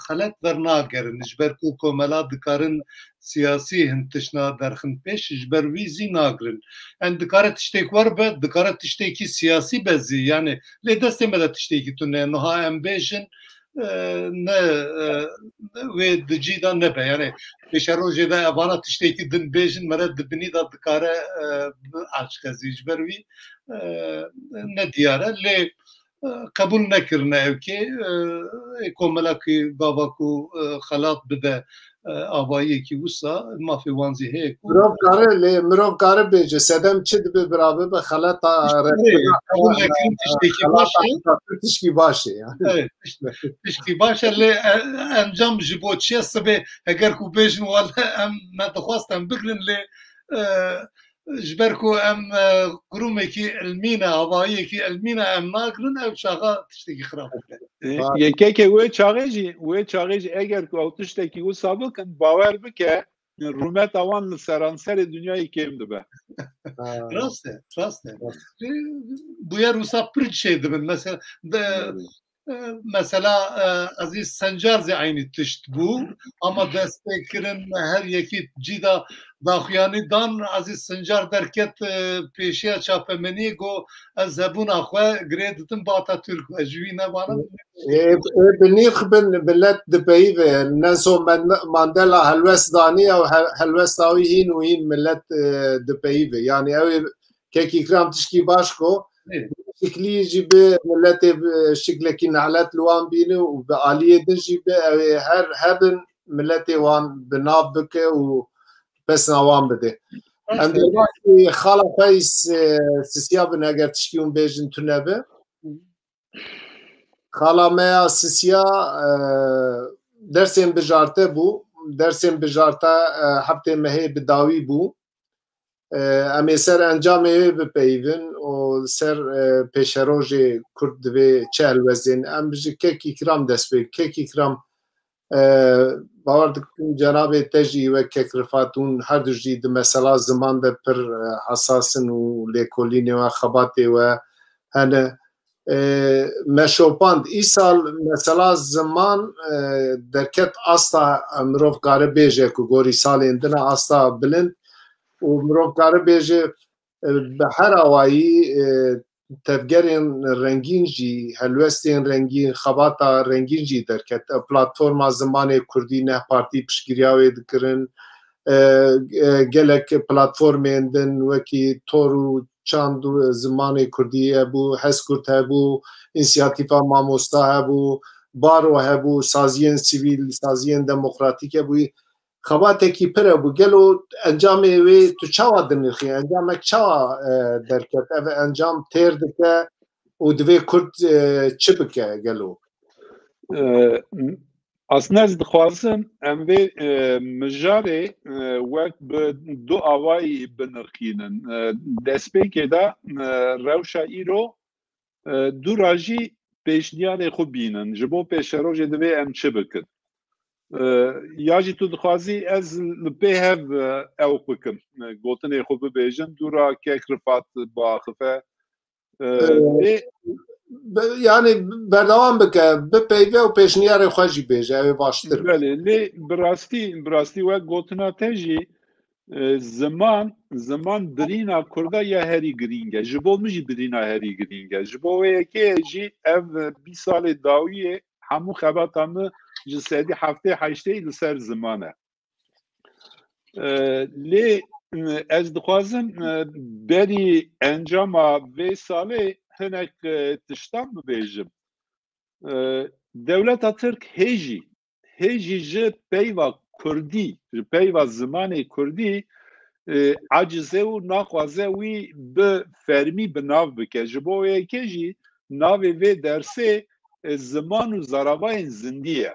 xelet wernagerin. Ji ber ku komela dikarin siyasî hin tişna derxin pêş, ji ber wî zî nagirin. Em dikare tiştek wer be, dikare tiştekî siyasî be zî. Yani lê destê me de tiştekî tune ye. Niha em bêjin, e, ne, e, wê di cî de nebe. Yani pêşerojê de evana tiştekî din bêjin, mere di binî de dikare, e, bi aşke zî ji ber wî, e, ne diyar e. Lê, e, qebûl nekirine ew kê, e, ê komela ku gava ku, e, xelat bide, e, avayiyekî wisa mafê wan zî heye ku Mirov kare, lê mirov kare bêje, sedem çi dibe bira bibe xelata Tiştê, rexna, qebûl nekirin tiştekî baş e. Xelata tişkî baş e yani. Evet, tişt-, tiştî baş e, lê, e, encam ji bo çi ye? Sibê heger ku bêjin wele em me dixwast em bigrin lê, e, ji ber ku em, e, kurumekî ilmî ne, avayiyekî ilmî ne, em nagirin, ew çaxa tiştekî xirab dike. E, Ha. Yekeke wê çaxê jî, wê çaxê jî eger ku ew tiştekî wisa bikin, bawer bike, rûmeta wan li seranserê dinyayê kêm dibe. Ha. Rast e, rast e. Rast. E, bûyer wisa pir şey dibin. Mesela, de, Evet. e, mesela, e, Ezîz Sencar zî eynî tişt bû. Ama destpêkirin her yekî cî de daxuyanî dan, Ezîz Sencar derket, e, pêşiya çapemeniyê, got, "Ez hebûna xwe girê didim bi Atatürk ve." Ji wî nebana. Ê, ê bi nîx bin, millet dipeyive. Nelson Mand-, Mandela helwest daniye û he-, helwesta wî hîn û hîn millet, e, dipeyive. Yani ew ê kek Îkram tişkî baş ko. Ê. Şiklî jî bi milletê bi şiklekî nehlet li wan bîne û bi aliyê din jî bi ew ê her hebin milletê wan bi nav bike û pesna wan bide. Em Aferin. Dê xala xwe s-, sisiya bin eger tişkî hûn bêjin tune bi. Xala me ya Sisiya, e, dersên bijarte bû. Dersên bijarte, e, heftê mehê bi dawî bû. E, em ê ser encamê wê bipeyivin û ser, e, pêşerojê Kurd divê çi helwezên. Em ji kek Îkram dest pê. Kek Îkram, e, bawer dikim cenabê te jî wek kek Rifat hûn her du jî di mesela ziman de pir, e, hesas in û lêkolînê we, xebatê we hene. E, me şopand. Îsal mesela ziman, e, derket asta, e, mirov kare bêje ku gorî salên din e asta bilind û mirov kare bêje, e, bi her awayî, e, tevgerên rengîn jî, helwestên rengîn, xebata rengîn jî derket. E, platforma zimanê kurdî neh partî piştgiriya wê dikirin. E, e, gelek platformên din wekî Tor û Çand û Zimanê Kurdî hebû, Hezkurd hebû, Însiyatîfa Mamosta hebû, Baro hebû, saziyên sivîl, saziyên demokratîk hebû. Xebatekî pir hebû. Gelo encamê wê tu çawa dinirxî? Encamek çawa, e, derket? Ev encam têr dike û divê Kurd, e, çi bike gelo? E, Aslında ez dixwazim em vê, e, mijarê, e, wek bi du awayî binirxînin. E, destpêkê de, e, rewşa îro, e, dû ra jî pêşniyarê xwe bînin. Ji bo pêşerojê divê em çi bikin? E, ya jî tu dixwazî ez li pê hev, e, ew bikim, e, gotinê xwe bibêjim, dû ra kek Rifat biaxife, e, Ee, lê be-, yani berdewam bike, bipeyve û pêşniyarê xwe jî bêje, ew ê baştir be. Belê, lê bi rastî, bi rastî wek gotina te jî, e, ziman, ziman birîna Kurda ya herî girîng e. Ji bo min jî birîna herî girîng e. Ji bo wê yekê jî ev, e, bîst salê dawiyê hemû xebata min ji sedî heftê heştê li ser ziman e. E, lê, e, ez dixwazim, e, berî encama vê salê hinek, e, tiştan bibêjim. E, dewleta Tirk hê jî, hê jî ji peyva Kurdî, ji peyva zimanê Kurdî, e, aciz e û naxwaze wî bi fermî bi nav bike. Ji bo wê yekê jî navê vê dersê, e, ziman û zaravayên zindî ye.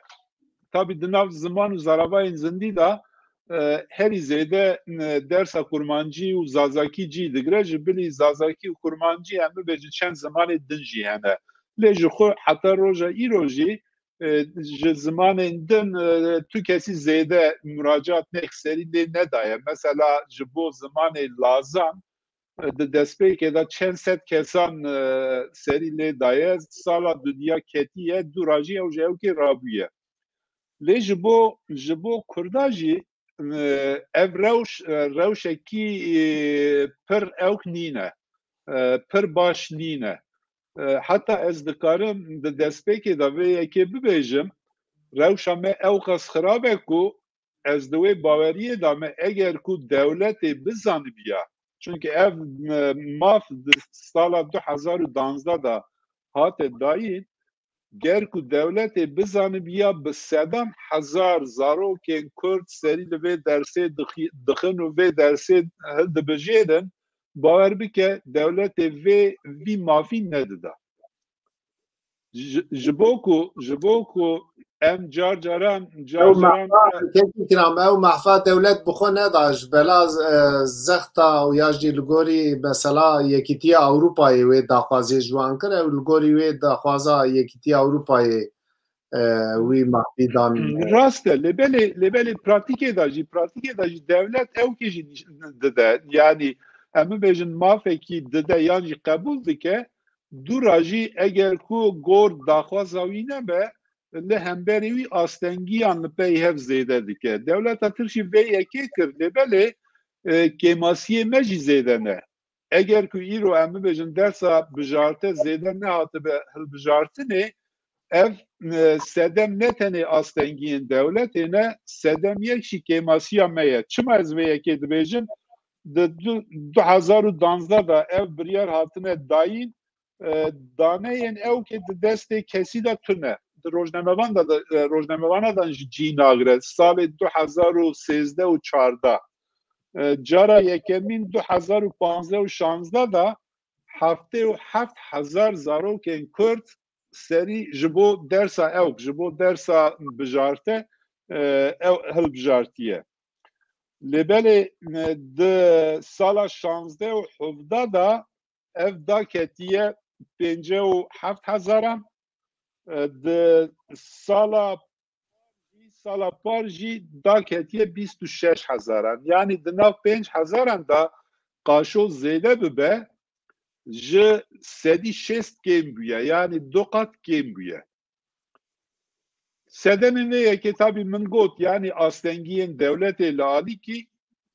Tabî di nav ziman û zaravayên zindî de, e, herî zêde, e, dersa kurmancî û zazakî cî digire. Ji bilî zazakî û kurmancî em bibêjin çend zimanê din jî hene. Lê ji xwe heta roja îro jî, e, ji zimanên din, e, tu kesî zêde muracaat nexserî lê nedaye. Mesela ji bo zimanê lazan, e, di destpêkê de çend sed kesan, e, serî lê daye, sala dudiya ketiye, dû rajî ew ji ewkê rabûye. Lê ji bo, ji bo Kurda jî, e, ev rewş, e, rewşekî, e, pir ewk nîne, e, pir baş nîne. E, heta ez dikarim di destpêkê de vê yekê bibêjim, rewşa me ewqas xirab e ku ez di wê baweriyê de me eger ku dewletê bizanibiya, çunke ev, e, maf di sala du hezar û danzdeh de hate dayîn, ger ku dewletê bizanibiya bi sedan hezar zarokên Kurd serî li vê dersê dixi-, dixin û vê dersê hildibijêrin, bawer bike dewletê vê, vî mafî nedida. Ji, ji bo ku, ji bo ku em car caran, car Ew caran mehfa, kekî kiram, ew mehfa dewlet bi xwe neda ji bela, e, zexta û ya jî li gorî mesela Yekîtiya Ewropayê wê daxwaziyê ji wan kir, ew li gorî wê daxwaza Yekîtiya Ewropayê, e, wî mehfî dan. Rast e, lê belê, lê belê pratîkê de jî, pratîkê de jî dewlet ewkê jî niş-, dide. Yanî em bibêjin mafekî dide yan jî qebûl dike, dûra jî eger ku gor daxwaza wî nebe, li hemberî wî astengiyan li pey hev zêde dike. Dewleta Tirk jî vê yekê kir, lê belê, e, kêmasiyê me jî zêde ne. Eger ku îro em bibêjin dersa bijarte zêde nehatibe hilbijartinê, ev, e, sedem ne tenê astengiyên dewletê ne, sedem yek jî kêmasiya me ye. Çima ez vê yekê dibêjim? Di du, du hezar û danzdeh de ev biryar hatine dayîn, e, daneyên ewkê di destê kesî de tune. Di rojnamevan de, de, e, rojnamevanan de jî cî nagire. Salê du hezar û sêzdeh û çardeh. E, cara yekemîn du hezar û panzdeh û şanzdeh de heftê û heft hezar zarokên Kurd serî ji bo dersa ewk, ji bo dersa bijarte, e, ew hilbijartiye. Lê belê, e, di sala şanzdeh û hevdeh de ev daketiye pêncî û heft hezaran, e, di sala, sala par jî daketiye bîst û şeş hezaran. Yanî di nav pênc hezaran de qaşo zêde bibe, ji sedî şêst kêm bûye, yanî du qat kêm bûye. Sedemên vê yekê tabî min got, yanî astengiyên dewletê li alîkî,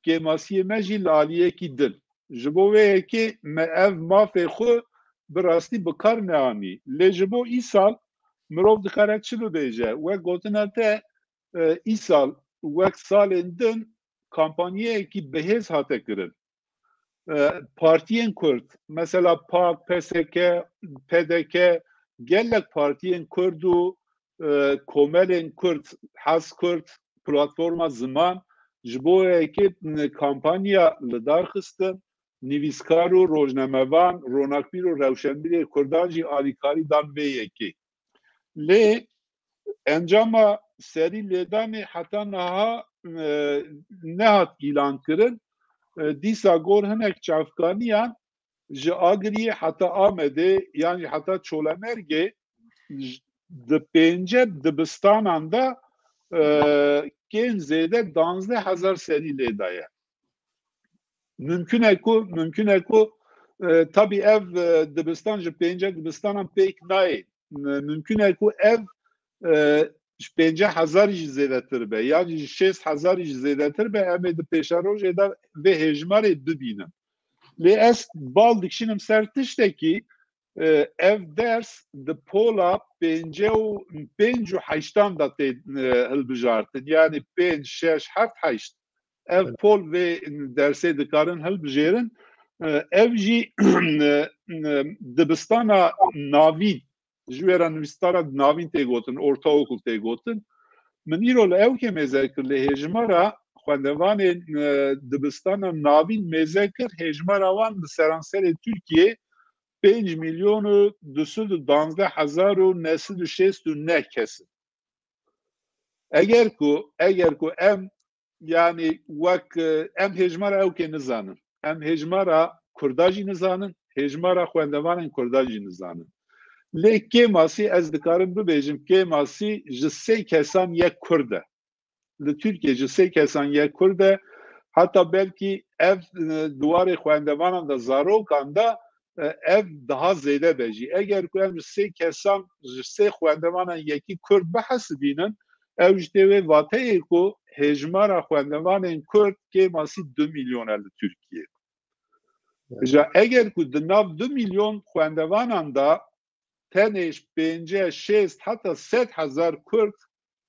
kêmasiyê me jî li aliyekî din. Ji bo vê yekê me ev mafê xwe bi rastî bi kar neanî. Lê ji bo îsal mirov dikare çi bibêje? Wek gotina te, e, îsal wek salên din kampanyayekî bihêz hate kirin. E, partiyên Kurd, mesela pak, P S K, P D K, gelek partiyên Kurd û, e, komelên Kurd, Hez Kurd, Platforma Ziman, ji bo yekê, e, kampanya li dar xistin, nivîskar û rojnamevan, ronakbîr û rewşenbîrê Kurdan jî alîkarî dan vê yekê. Lê encama serî lêdanê heta niha, e, nehat îlan kirin. E, dîsa gor hinek çavkaniyan ji Agiriyê heta Amedê yan jî heta Çolemergê j-, di pênce dibistanan de, e, kêm zêde danzdeh hezar serî lê daye. Mümkün e ku, mümkün e ku, e, tabî ev, e, dibistan ji pênce dibistanan pêk nayê. M-, mümkün e ku ev, e, ji pênce hezar jî zêdetir be, yan jî ji şêst hezar jî zêdetir be, em ê di pêşerojê de vê hêjmarê bibînin. Lê ez bal dikişînim ser tiştekî, e, ev ders di pola pênce û pênc û heştan de tê, e, hilbijartin. Yanî pênc, şeş, heft, heşt. Ev Evet. pol vê dersê dikarin hilbijêrin. E, ev jî, e, e, dibistana navîn, ji wê re nivîskara navîn tê gotin, ortaokul tê gotin. Min îro li ewkê mêze kir, lê hêjmara xwendevanên, e, dibistana navîn mêze kir, hêjmara wan li seranserê Tirkiyê pênc milyon û du sed û danzdeh hezar û neh sed û şêst û neh kes in. Eger ku, eger ku em, yanî wek, e, em hêjmara ewkê nizanin, em hêjmara Kurda jî nizanin, hêjmara xwendevanên Kurdan jî nizanin. Lê kêmasî ez dikarim bibêjim, kêmasî ji sê kesan yek Kurd e. Li Tirkiyê ji sê kesan yek Kurd e. Heta belkî ev, e, di warê xwendevanan de, zarokan de, e, ev daha zêde be jî. Eger ku em ji sê kesan, ji sê xwendevanan yekî Kurd bihesibînin, ew ji tê wê vateyê ku hêjmara xwendevanên Kurd kêmasî du milyon e li Tirkiyê. Ja eger ku di nav du milyon xwendevanan de tenê pêncî, şêst, heta sed hezar Kurd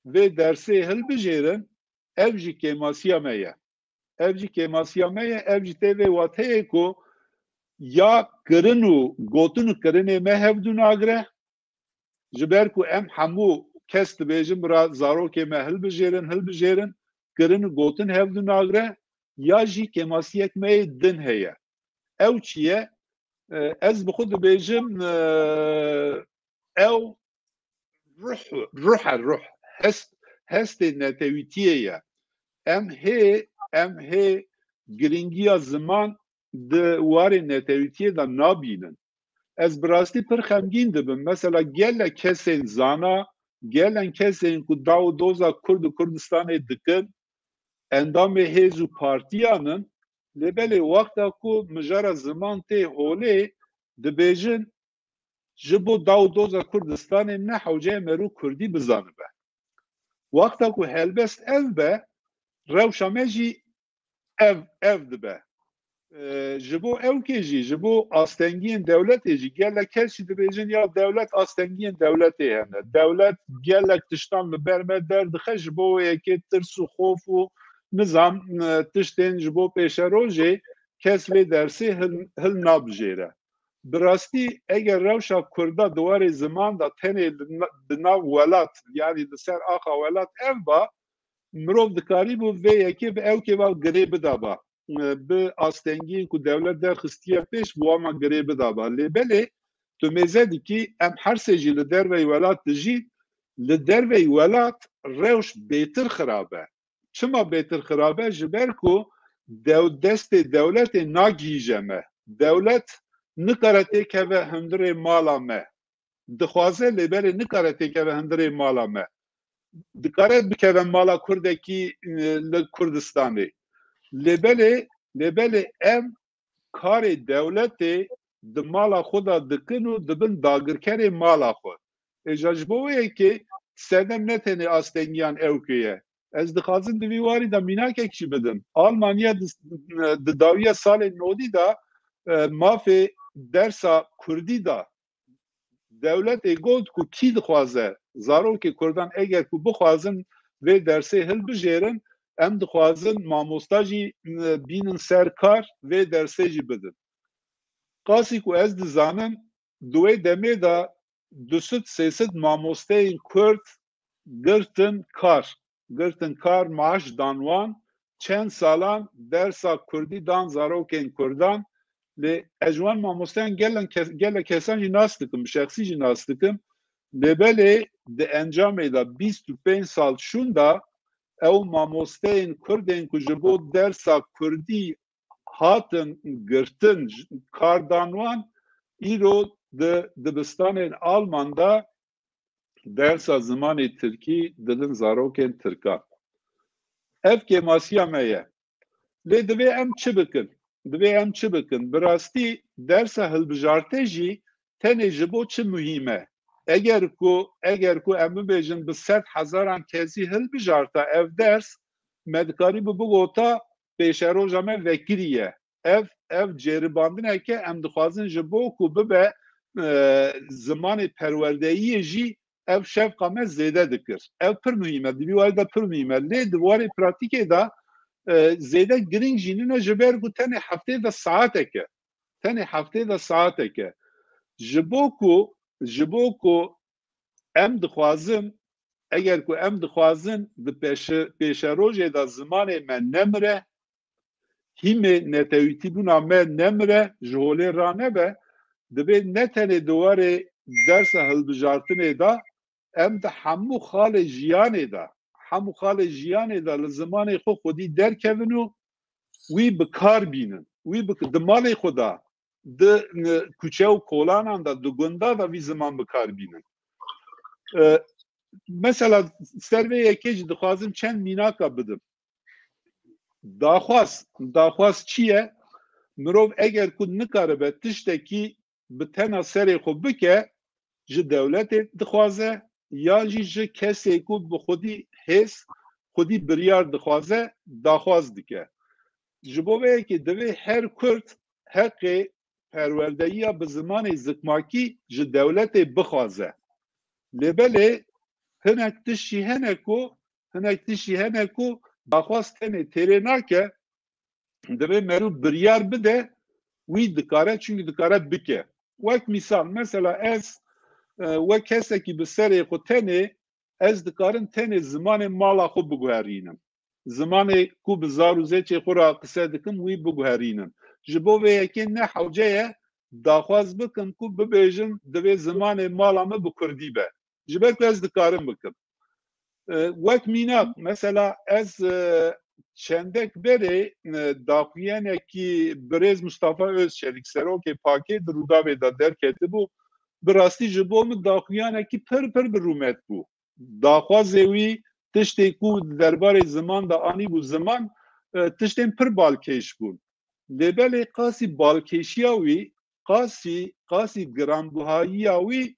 vê dersê hilbijêrin, ev jî kêmasiya me ye. Ev jî kêmasiya me ye, ev jî tê vê wateyê ku ya kirin û gotin û kirinê me hevdû nagire, ji ber ku em hemû kes dibêjin, bira zarokê me hilbijêrin, hilbijêrin, kirin û gotin hevdû nagire, ya jî kêmasiyek me yê din heye. Ew çi ye? E, ez bi xwe dibêjim, e, ew ruh, ruh e, ruh. Hest, hestê netewîtiyê ye. Em hê, em hê girîngiya ziman di warê netewîtiyê de nabînin. Ez bi rastî pir xemgîn dibim. Mesela gelek kesên zana, gelek kesên ku daw û doza Kurd û Kurdistanê dikin, endamê hêz û partiyan in, lê belê wexta ku mijara ziman tê holê, dibêjin, ji bo daw û doza Kurdistanê ne hewce ye merû Kurdî bizanibe. Wexta ku helbest ev be, rewşa me jî ev, ev dibe. E, ji bo ewkê jî, ji bo astengiyên dewletê jî, gelek kes jî dibêjin, ya dewlet, astengiyên dewletê hene. Dewlet gelek tiştan li ber me derdixe, ji bo wê yekê tirs û xof û nizam, e, tiştên ji bo pêşerojê kes vê dersê hil, hil nabijêre. Bi rastî eger rewşa Kurda di warê ziman de tenê di na-, di nav welat, yanî li ser axa welat ev ba, mirov dikarîbû vê yekê bi ewkê ve girê bidaba. E, bi astengiyên ku dewlet derxistiye pêş, bi wan ve girê bidaba. Lê belê tu mêze dikî, em her sê jî li derveyî welat dijîn, li derveyî welat rewş bêtir xirab e. Çima bêtir xirab e? Ji ber ku dew-, destê dewletê nagihîje me. Dewlet nikare têkeve hundirê mala me. Dixwaze, lê belê nikare têkeve hundirê mala me. Dikare bikeve mala Kurdekî, e, li Kurdistanê. Lê belê, lê belê em karê dewletê di mala xwe de dikin û dibin dagirkerê mala xwe. Êja ji bo wê yekê sedem ne tenê astengiyan ewkê ye. Ez dixwazim di vî warî de mînakek jî bidim. Almanya di, di dawiya salên nodî de, e, mafê dersa Kurdî da. Dewletê got ku kî dixwaze zarokê Kurdan eger ku bixwazin vê dersê hilbijêrin, em dixwazin mamosta jî, e, bînin ser kar, vê dersê jî bidin. Qasî ku ez dizanim, di wê demê de du sed sê sed mamosteyên Kurd girtin kar. Girtin kar, maaş dan wan, çend salan dersa Kurdî dan zarokên Kurdan. Lê ez ji wan mamosteyan gelen kes-, gelek kesan jî nas dikim, bi şexsî jî nas dikim. Lê belê di encamê de bîst û pênc sal şûnda ew mamosteyên Kurdên ku ji bo dersa Kurdî hatin girtin, j-, kar dan wan, îro di dibistanên Alman de dersa zimanê tirkî didin zarokên tirkan. Ev kêmasiya me ye. Lê divê em çi bikin? Divê em çi bikin? Bi rastî dersa hilbijartê jî tenê ji bo çi muhîm e? Eger ku, eger ku em bibêjin bi sed hezaran kesî hilbijarta ev ders, me dikarîbû bigota pêşeroja me vekirî ye. Ev, ev cêribandineke em dixwazin ji bo ku bibe, e, zimanê perwerdeyiyê jî ev şevqa me zêde dikir. Ev pir muhîm e, di vî warî de pir muhîm e. Lê di warê pratîkê de, e, zêde girîng jî nîne ji ber ku tenê heftê de saetek e. Tenê heftê de saetek e. Ji bo ku, ji bo ku em dixwazin, eger ku em dixwazin di pêşe-, pêşerojê de zimanê me nemire, hîmê netewîtîbûna me nemire, ji holê ranebe, divê ne tenê di warê dersa hilbijartinê de, em di hemû xalê jiyanê de, hemû xalê jiyanê de li zimanê xwe xwedî derkevin û wî bi kar bînin. Wî bi, di malê xwe de, di, e, kuçe û kolanan de, di gunda de vî ziman bi kar bînin. E, mesela ser vê yekê jî dixwazim çend mînaka bidim. Daxwaz, daxwaz çi ye? Mirov eger ku nikaribe tiştekî bi tena serê xwe bike, ji dewletê dixwaze, yan jî ji kesê ku bi xwedî hêz, xwedî biryar dixwaze, daxwaz dike. Ji bo vê yekê divê her Kurd heqê perwerdeyiya bi zimanê zikmakî ji dewletê bixwaze. Lê belê hinek tişt jî hene ku, hinek tişt jî hene ku daxwaz tenê têrê nake, divê merû biryar bide, wî dikare, çunkî dikare bike. Wek mîsal, mesela ez, e, wek kesekî bi serê xwe tenê, ez dikarim tenê zimanê mala xwe biguherînim. Zimanê ku bi zar û zêçê xwe re qise dikim, wî biguherînim. Ji bo vê yekê ne hewce ye daxwaz bikim ku bibêjin divê zimanê mala me bi kurdî be. Ji ber ku ez dikarim bikim. E, wek mînak, mesela ez, e, çendek berê, e, daxuyanekî birêz Mustafa Özçelik, serokê pakê, di Rûdawê de derketibû. Bi rastî ji bo min daxuyanekî pir pir bi rûmet bû. Daxwazê wî, tiştê ku di derbarê ziman de anîbû ziman, e, tiştên pir balkêş bûn. Lê belê qasî balkêşiya wî, qasî, qasî giranbuhayiya wî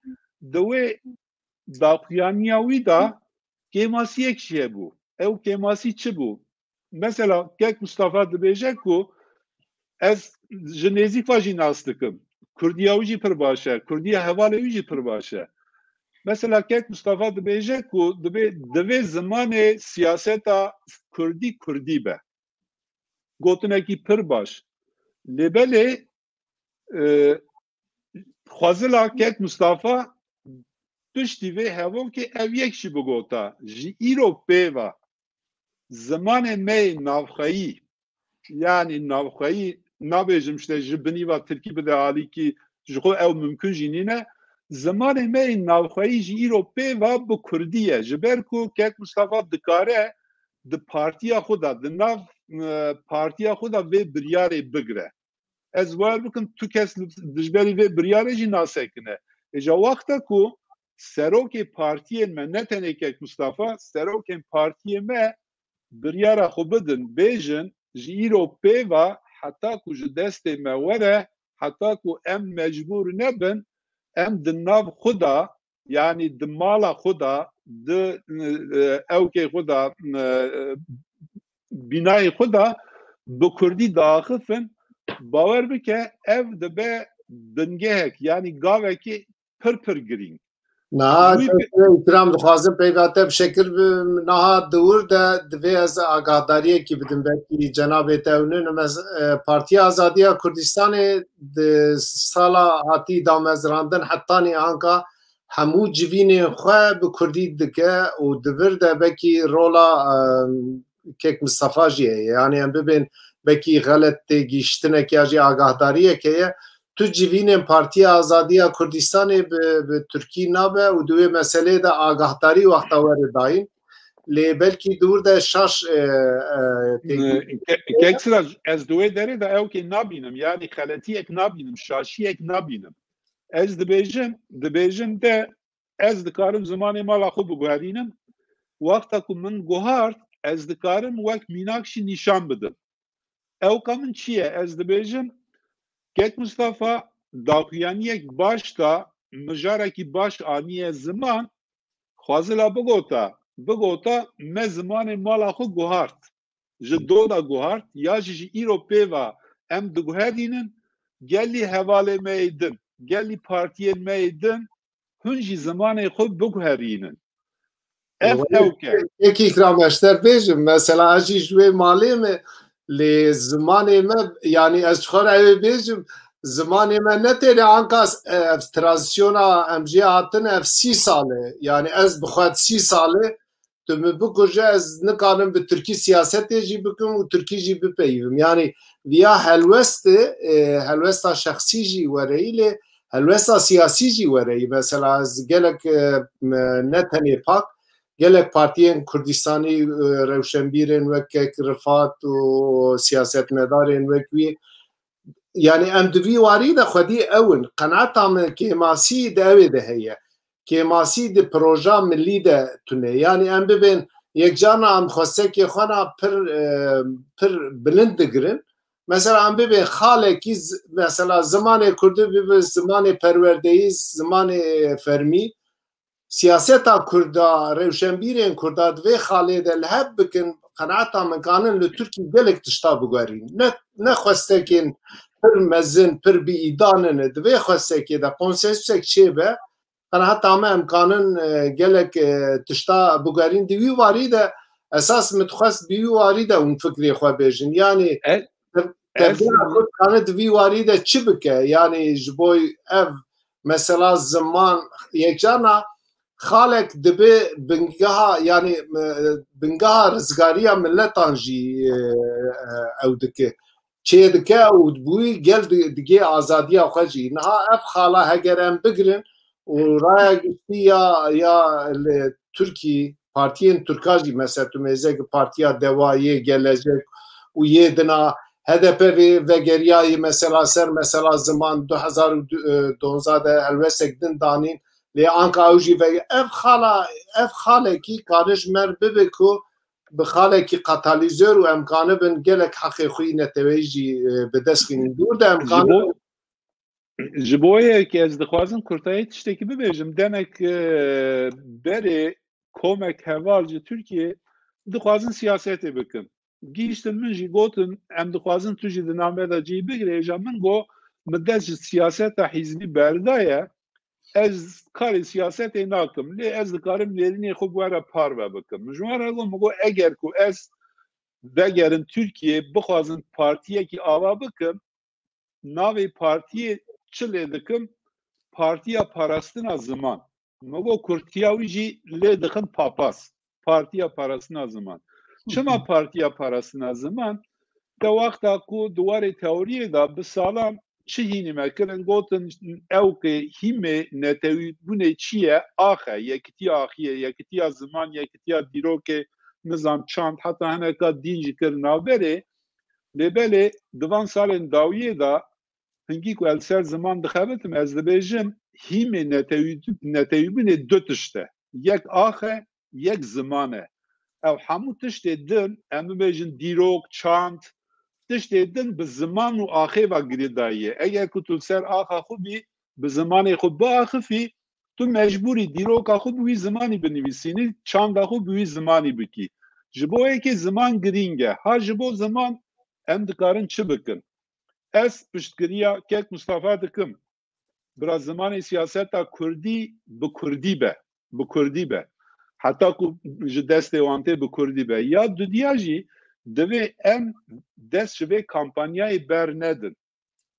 di wê daxuyaniya wî de kêmasiyek jî hebû. Ew kêmasî çi bû? Mesela Kek Mustafa dibêje ku ez ji nêzîk ve jî nas dikim. Kurdiya wî jî pir baş e. Kurdiya hevalê wî jî pir baş e. Mesela Kek Mustafa dibêje ku dibê, divê zimanê siyaseta kurdî kurdî be. Gotinekî pir baş. Lê belê, e, xwezila Kek Mustafa piştî vê hevokê ev yek jî bigota. Ji îro pê ve zimanê me yê navxweyî, yanî navxweyî nabêjim işte ji binî ve tirkî bide alîkî, ji xwe ew mimkun jî nîne. Zimanê me yê navxweyî ji îro pê ve bi kurdî ye. Ji ber ku Kek Mustafa dikare di partiya xwe de, di nav, e, partiya xwe de vê biryarê bigire. Ez bawer bikim tu kes li, dijberî vê biryarê jî nasekine. Îja wexta ku serokê partiyên me, ne tenê Kek Mustafa, serokên partiyê me biryara xwe bidin, bêjin, ji îro pê ve heta ku ji destê me were, heta ku em mecbûr nebin, em di nav xwe de, yanî di mala xwe de, di, e, ewkê xwe de, e, bînayê xwe de bi kurdî diaxifin, bawer bike ev dibe bingehek, yanî gavekî pir pir girîng. Niha Wî te bi- îhtiram dixwazim peyva te bi şekil bi niha di wir de divê ez agahdariyekî bidim, belkî cenabê te ew nîne. Mez-, e, Partiya Azadiya Kurdistanê di sala hatî damezrandin hetanî anka hemû civînên xwe bi kurdî dike û di vir de belkî rola, e, Kek Mistefa jî heye. Yanî em bibên belkî xelet têgihiştinek ya jî agahdariyek heye. Tu civînên Partiya Azadiya Kurdistanê bi, bi tirkî nabe û di wê meseleyê de agahdarî wexta were dayîn. Lê belkî di wir de şaş, e, e, têgihişt- Ke-, Kek Siraj, ez di wê derê de ewkê nabînim. Yanî xeletiyek nabînim, şaşiyek nabînim. Ez dibêjim, dibêjim de ez dikarim zimanê mala xwe biguherînim. Wexta ku min guhart, ez dikarim wek mînak jî nîşan bidim. Ewka min çi ye? Ez dibêjim, Kek Mustafa daxuyaniyek baş da, mijarekî baş aniye ziman, xwezila bigota, bigota, me zimanê mala xwe guhart. Ji do de guhart, ya jî ji îro pê ve em diguherînin, gelî hevalê me yê din, gelî partiyên me yê din, hûn jî zimanê xwe biguherînin. Ev Wele ewk e. Yekî îkram ez te bêjim, mesela ez jî ji wê malê me, lê zimanê me, yanî ez ji xwe re ew ê bêjim, zimanê me ne têne anka, e, ev tranzîsyona em jê hatin ev sî sal e. Yanî ez bi xwe sî sal e, tu min bikuje, ez nikarim bi tirkî siyasetê jî bikim û tirkî jî bipeyivim. Yanî viya helwest e, e, helwesta şexsî jî wereyî lê helwesta siyasî jî wereyî. Mesela ez gelek, e, me-, ne tenê pak, gelek partiyên Kurdistanî, e, rewşenbîrên wek Kek Rifat û siyasetmedarên wek wî, yanî em di vî warî de xwedî ew in. Qenaeta min kêmasî di ewê de heye. Kêmasî di proja milî de tune. Yanî em bibên Yekcarna em xwestekê xwe na pir, e, pir bilind digirin. Mesela em bibê xalekî z-, mesela zimanê kurdî bibe zimanê perwerdeyî, zimanê fermî. Siyaseta kurda, rewşenbîrên kurda di vê xalê de li hev bikin, qenaeta min kanin li Tirkî gelek tişta biguherîn. Ne, ne xwestekên pir mezin, pir bi îda nine. Di vê xwestekê de konsensusek çêbe, qenaeta me em kanin, e, gelek, e, tişta biguherîn. Di wî warî de esas min dixwest bi wî warî de hûn fikrê xwe bêjin. Yanî, e, tev-, tevgera Kurd kane di vî warî de çi bike? Yanî ji bo ev mesela ziman, yekcarna xalek dibe bingeha, yanî, e, bingeha rizgariya miletan jî, e, e, ew dike. Çê dike û bi wî gel di-, digê azadiya xwe jî. Niha ev xala heger em bigirin û raya giştî ya, ya li Tirkî, partiyên Tirka jî, mesela tu mêze ki Partiya Dewa, yê Gelecek û yê dina, H D P vê vegeriyayî mesela ser mesela ziman du hezar û dozdeh de helwestek din danîn. Lê anka ew jî ve-, ev xala, ev xalekî kare ji me re bibe ku bi xalekî katalizör û em kanibin gelek heqê xwe yî neteweyî jî, e, bi dest xînin. Dûr de em Ji bo, kanibin. Ji bo yekê ez dixwazim kurtayî tiştekî bibêjim. Demek, e, berê komek heval ji Tirkiyê dixwazin siyasetê bikin. Gihîştin min jî gotin, em dixwazin tu jî di navê de cihî bigirê. Îja min got, min dest ji siyaseta hîzbî berdaye, ez karê siyasetê nakim. Lê ez dikarim nêrînê xwe bi we re parve bikim. Min ji wan re got, min got, eger ku ez vegerim Tirkiyê, bixwazim partiyekî ava bikim, navê partiyê çi lê dikim? Partiya Parastina Ziman. Min got kurtiya wî jî lê dixin papas. Partiya Parastina Ziman. Çima Partiya Parastina Ziman? Te wexta ku di warê teoriyê de bi salan çi hînî me kirin, gotin ew ki hîmê netewîbûnê çi ye? Ax e, yekitiya axiyê, yekitiya ziman, yekitiya dîrokê, nizam çand, heta hineka dîn jî kir navberê. Lê belê di van salên dawiyê de hingî ku ez li ser ziman dixebitim, ez dibêjim hîmê netewî-, netewîbûnê du tişt e. Yek ax e, yek ziman e. Ew hemû tiştê din, em bibêjin dîrok, çand, tiştê din bi ziman û axê ve girêdayî ye. Eger ku tu li ser axa xwe bî, bi zimanê xwe biaxifî, tu mecbûrî dîroka xwe bi wî zimanî binivîsînî, çanda xwe bi wî zimanî bikî. Ji bo yekê ziman girîng e. Ha ji bo ziman em dikarin çi bikin? Ez piştgiriya kek Mustafa dikim. Bira zimanê siyaseta kurdî bi kurdî be. Bi kurdî be. Heta ku ji destê wan tê bi kurdî be. Ya dudiya jî divê em dest ji vê kampanyayê bernedin.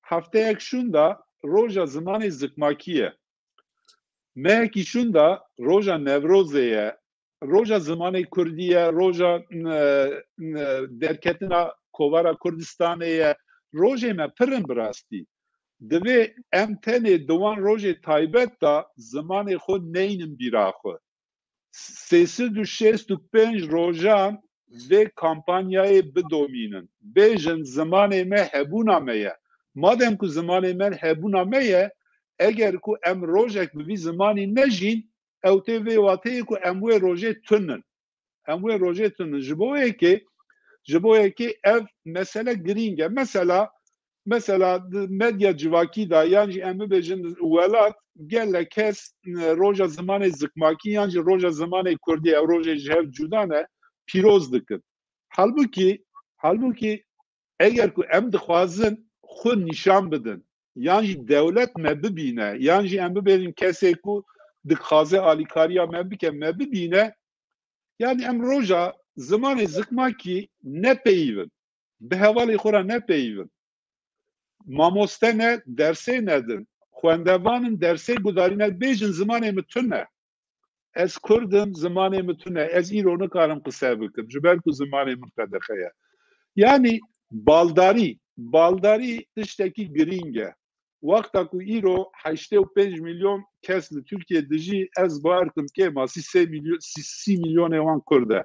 Hefteyek şûnda roja zimanê zikmakî ye. Mehekî şûnda roja Newrozê ye. Roja zimanê kurdî ye, roja, e, e, derketina Kovara Kurdistanê ye. Rojê me pir in bi rastî. Divê em tenê di wan rojê taybet de zimanê xwe neynin bîra xwe. Sê sed û şêst û pênc rojan vê kampanyayê bidomînin. Bêjin zimanê me hebûna me ye. Madem ku zimanê me hebûna me ye, eger ku em rojek bi vî zimanî nejîn, ew tê vê wateyê ku em wê rojê tunin. Em wê rojê tunin. Ji bo yekê, ji bo yekê ev mesele girîng e. Mesela, mesela di medya civakî de yan jî em bibêjin welat gelek kes, e, roja zimanê zikmakî yan jî roja zimanê kurdî, ew rojê ji hev cuda ne, pîroz dikin. Halbûkî, halbûkî eger ku em dixwazin xwe nîşan bidin, yan jî dewlet me bibîne, yan jî em bibêjin kesê ku dixwaze alîkariya me bike, me bibîne, yanî em roja zimanê zikmakî nepeyivin, bi hevalê xwe re nepeyivin. Mamoste ne, dersê nedin. Xwendevan in, dersê gudarîne, bêjin zimanê min tune. Ez kurd im, zimanê min tune. Ez îro nikarim qise bikim. Ji ber ku zimanê min qedexe ye. Yanî baldarî, baldarî tiştekî girîng e. Wexta ku îro heştê û pênc milyon kes li Tirkiyê dijî, ez bawer kim kêm a sî milyon, sî, sî milyonê wan kurd e.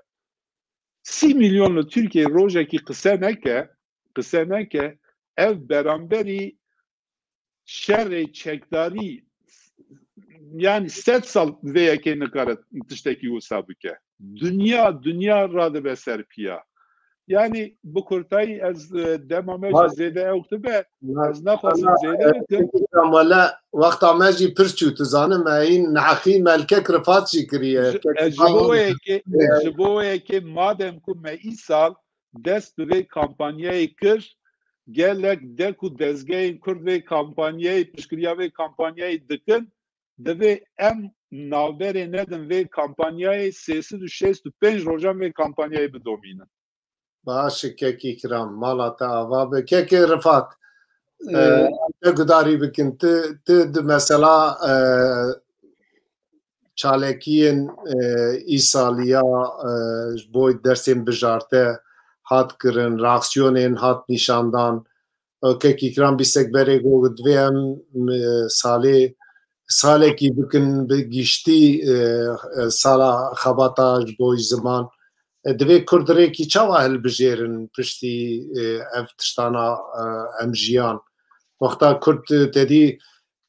Sî milyon li Tirkiyê rojekî qise neke, qise neke, ev beramberî şerê çekdarî, yanî sed sal vê yekê nikare tiştekî wisa bike. Dinya, dinya radibe ser piya. Yani bi kurtayî ez, e, dema me jî zêde ewk dibe, ez naxwazim zêde bikim. Wele wexta me jî pir çû, tu zanim me hîn neheqî me li kek Rifat jî kiriye. Ji, e, ji bo wê yekê, ji bo wê yekê madem ku me îsal dest bi vê kampanyayê kir, gelek dek û dezgehên Kurd vê kampanyayê, piştgiriya vê kampanyayê dikin, divê em navberê nedin vê kampanyayê sê sed û şêst û pênc rojan vê kampanyayê bidomînin. Baş e, kekî kiram, mala te ava be. Kekê Rifat, e, em te gudarî bikin. Tu, tu di mesela, e, çalakiyên, e, îsaliya, e, ji bo dersên bijarte hat kirin, reaksiyonên hat nîşandan. E, kekî kiram bîstek berê got, divê em, e, salê, salekî bikin bi giştî, e, e, sala xebata ji bo ziman. E, divê Kurd rêkî çawa hilbijêrin piştî, e, ev tiştana, e, em jiyan. Wexta Kurd, e, te dî,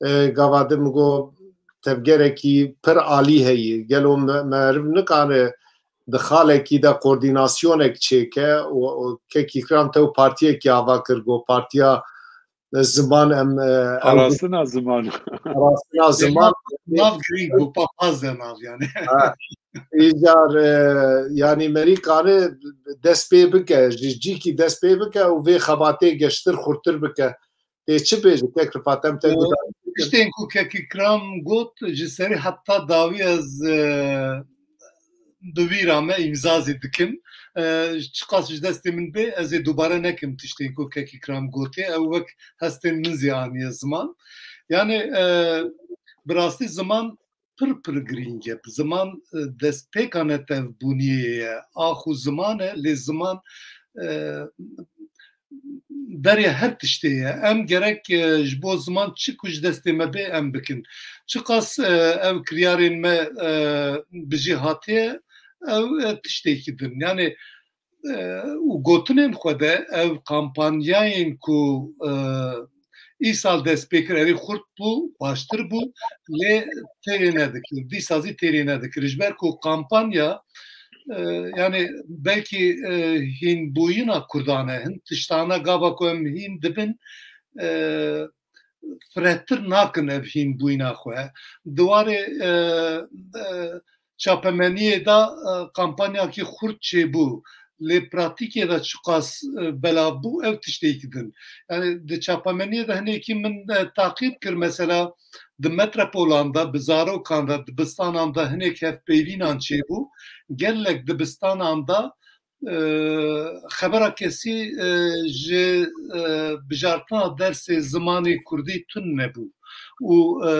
e, gava din min got tevgerekî pir alî heye. Gelo me, meriv nikare di xalekî de koordînasyonek çêke û, û kekî kiram te û partiyekî ava kir, got partiya ziman em, e, ew Arastina ziman. Arastina ziman. Nav, nav girîng bû, papaz de nav yani. Ha. Îcar, e, yani merî kare dest pê bike, ji cîkî dest pê bike û vê xebatê geştir xurtir bike. Tê çi bêjî, kek Rifat, em te guhdar bikin. Tiştên ku kekî kiram got, ji serî heta dawî ez, e, bi wî re me îmza zî dikim. E, çiqas ji destê min bê, ez ê dubare nekim tiştên ku kekî kiram gotê. Ew wek hestên min zî aniye ziman. Yani, e, bi rastî ziman pir pir girîng e. Ziman, e, destpêka netewbûniyê ye. Ax û ziman e, lê ziman, e, berê her tiştê ye. Em gerek, e, ji bo ziman çi ku ji destê me bê, em bikin. Çiqas, e, ev kiryarên me, e, bi jê hatiye, ew, e, tiştekî din. Yani, e, û gotinên xwe de ev kampanyayên ku, e, îsal dest pê kir, erê xurt bû, baştir bû, lê têrê nedikir. Dîsa zî têrê nedikir. Ji ber ku kampanya, e, yani belkî, e, hînbûyîna Kurdan e. Hin tiştana gava ku em hîn dibin, e, firehtir nakin ev hînbûyîna xwe. Di warê, e, e, çapemeniyê de, e, kampanyakî xurt çêbû. Lê pratîkê de çiqas, e, belav bû, ew tiştekî din. Yani di çapemeniyê de hinekî min, e, taqîb kir, mesela di metropolan de, bi zarokan de, dibistanan de hinek hevpeyvînan çêbû. Gelek dibistanan de, e, xebera kesî, e, ji, e, bijartina dersê zimanê kurdî tune nebû. Û, e,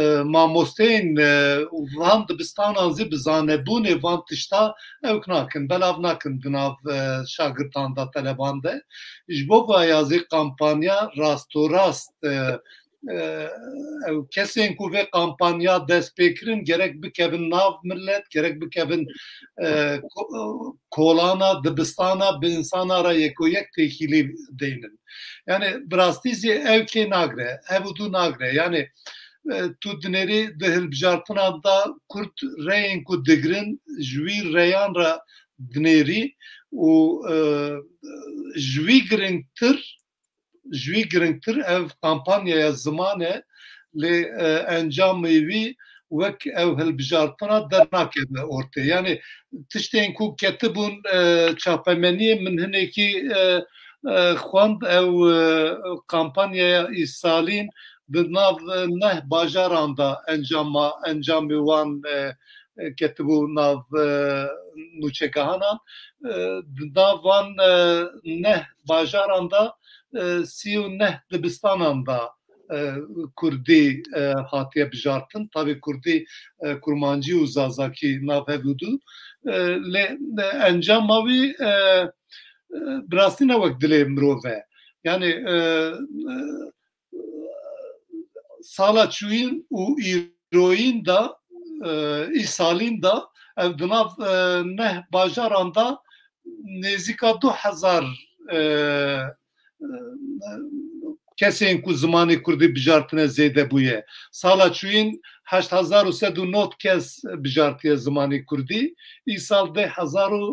e, mamosteyên, e, van dibistanan zî bi zanebûnê van tişta ewk nakin, belav nakin di nav, e, şagirtan de, teleban de. Ji bo vaya zî kampanya rastorast, e, e, ew kesên ku vê kampanya dest pê kirin gerek bikevin nav millet, gerek bikevin, e, ko-, kolana, dibistana, bi insana re yek û yek têkîlî deynin. Yani bi rastî zî ew kê nagre, ev û du nagre. Yani, e, tu dinêrî di hilbijartinan de Kurd reyên ku digirin ji wî reyan re dinêrî û, e, ji wî giringtir, ji wî giringtir ev kampanyaya ziman e, lê, e, encamê wî wek ev hilbijartina dernakeve ortê. Yani tiştên ku ketibûn, e, çapemeniyê min hinekî, e, e, xwend, ew, e, kampanyaya îsalîn di nav, e, neh bajaran de encama, encamê wan, e, e, ketibû nav, e, nûçegehanan. E, di nav van, e, neh bajaran de, e, sî û neh dibistanan de, e, kurdî, e, hatiye bijartin. Tabî kurdî, e, kurmancî û zazakî nav hev û du. E, lê, e, encama wî, e, e, bi rastî ne wek dilê mirov e. Yani, e, e, sala çûyîn û îroyîn de, e, îsalîn de, ev di nav, e, neh bajaran de nêzîka du hezar, e, e, kesên ku zimanê kurdî bijartine zêde bûye. Sala çûyîn heşt hezar û sed û nod kes bijartiye zimanê kurdî, îsal deh hezar û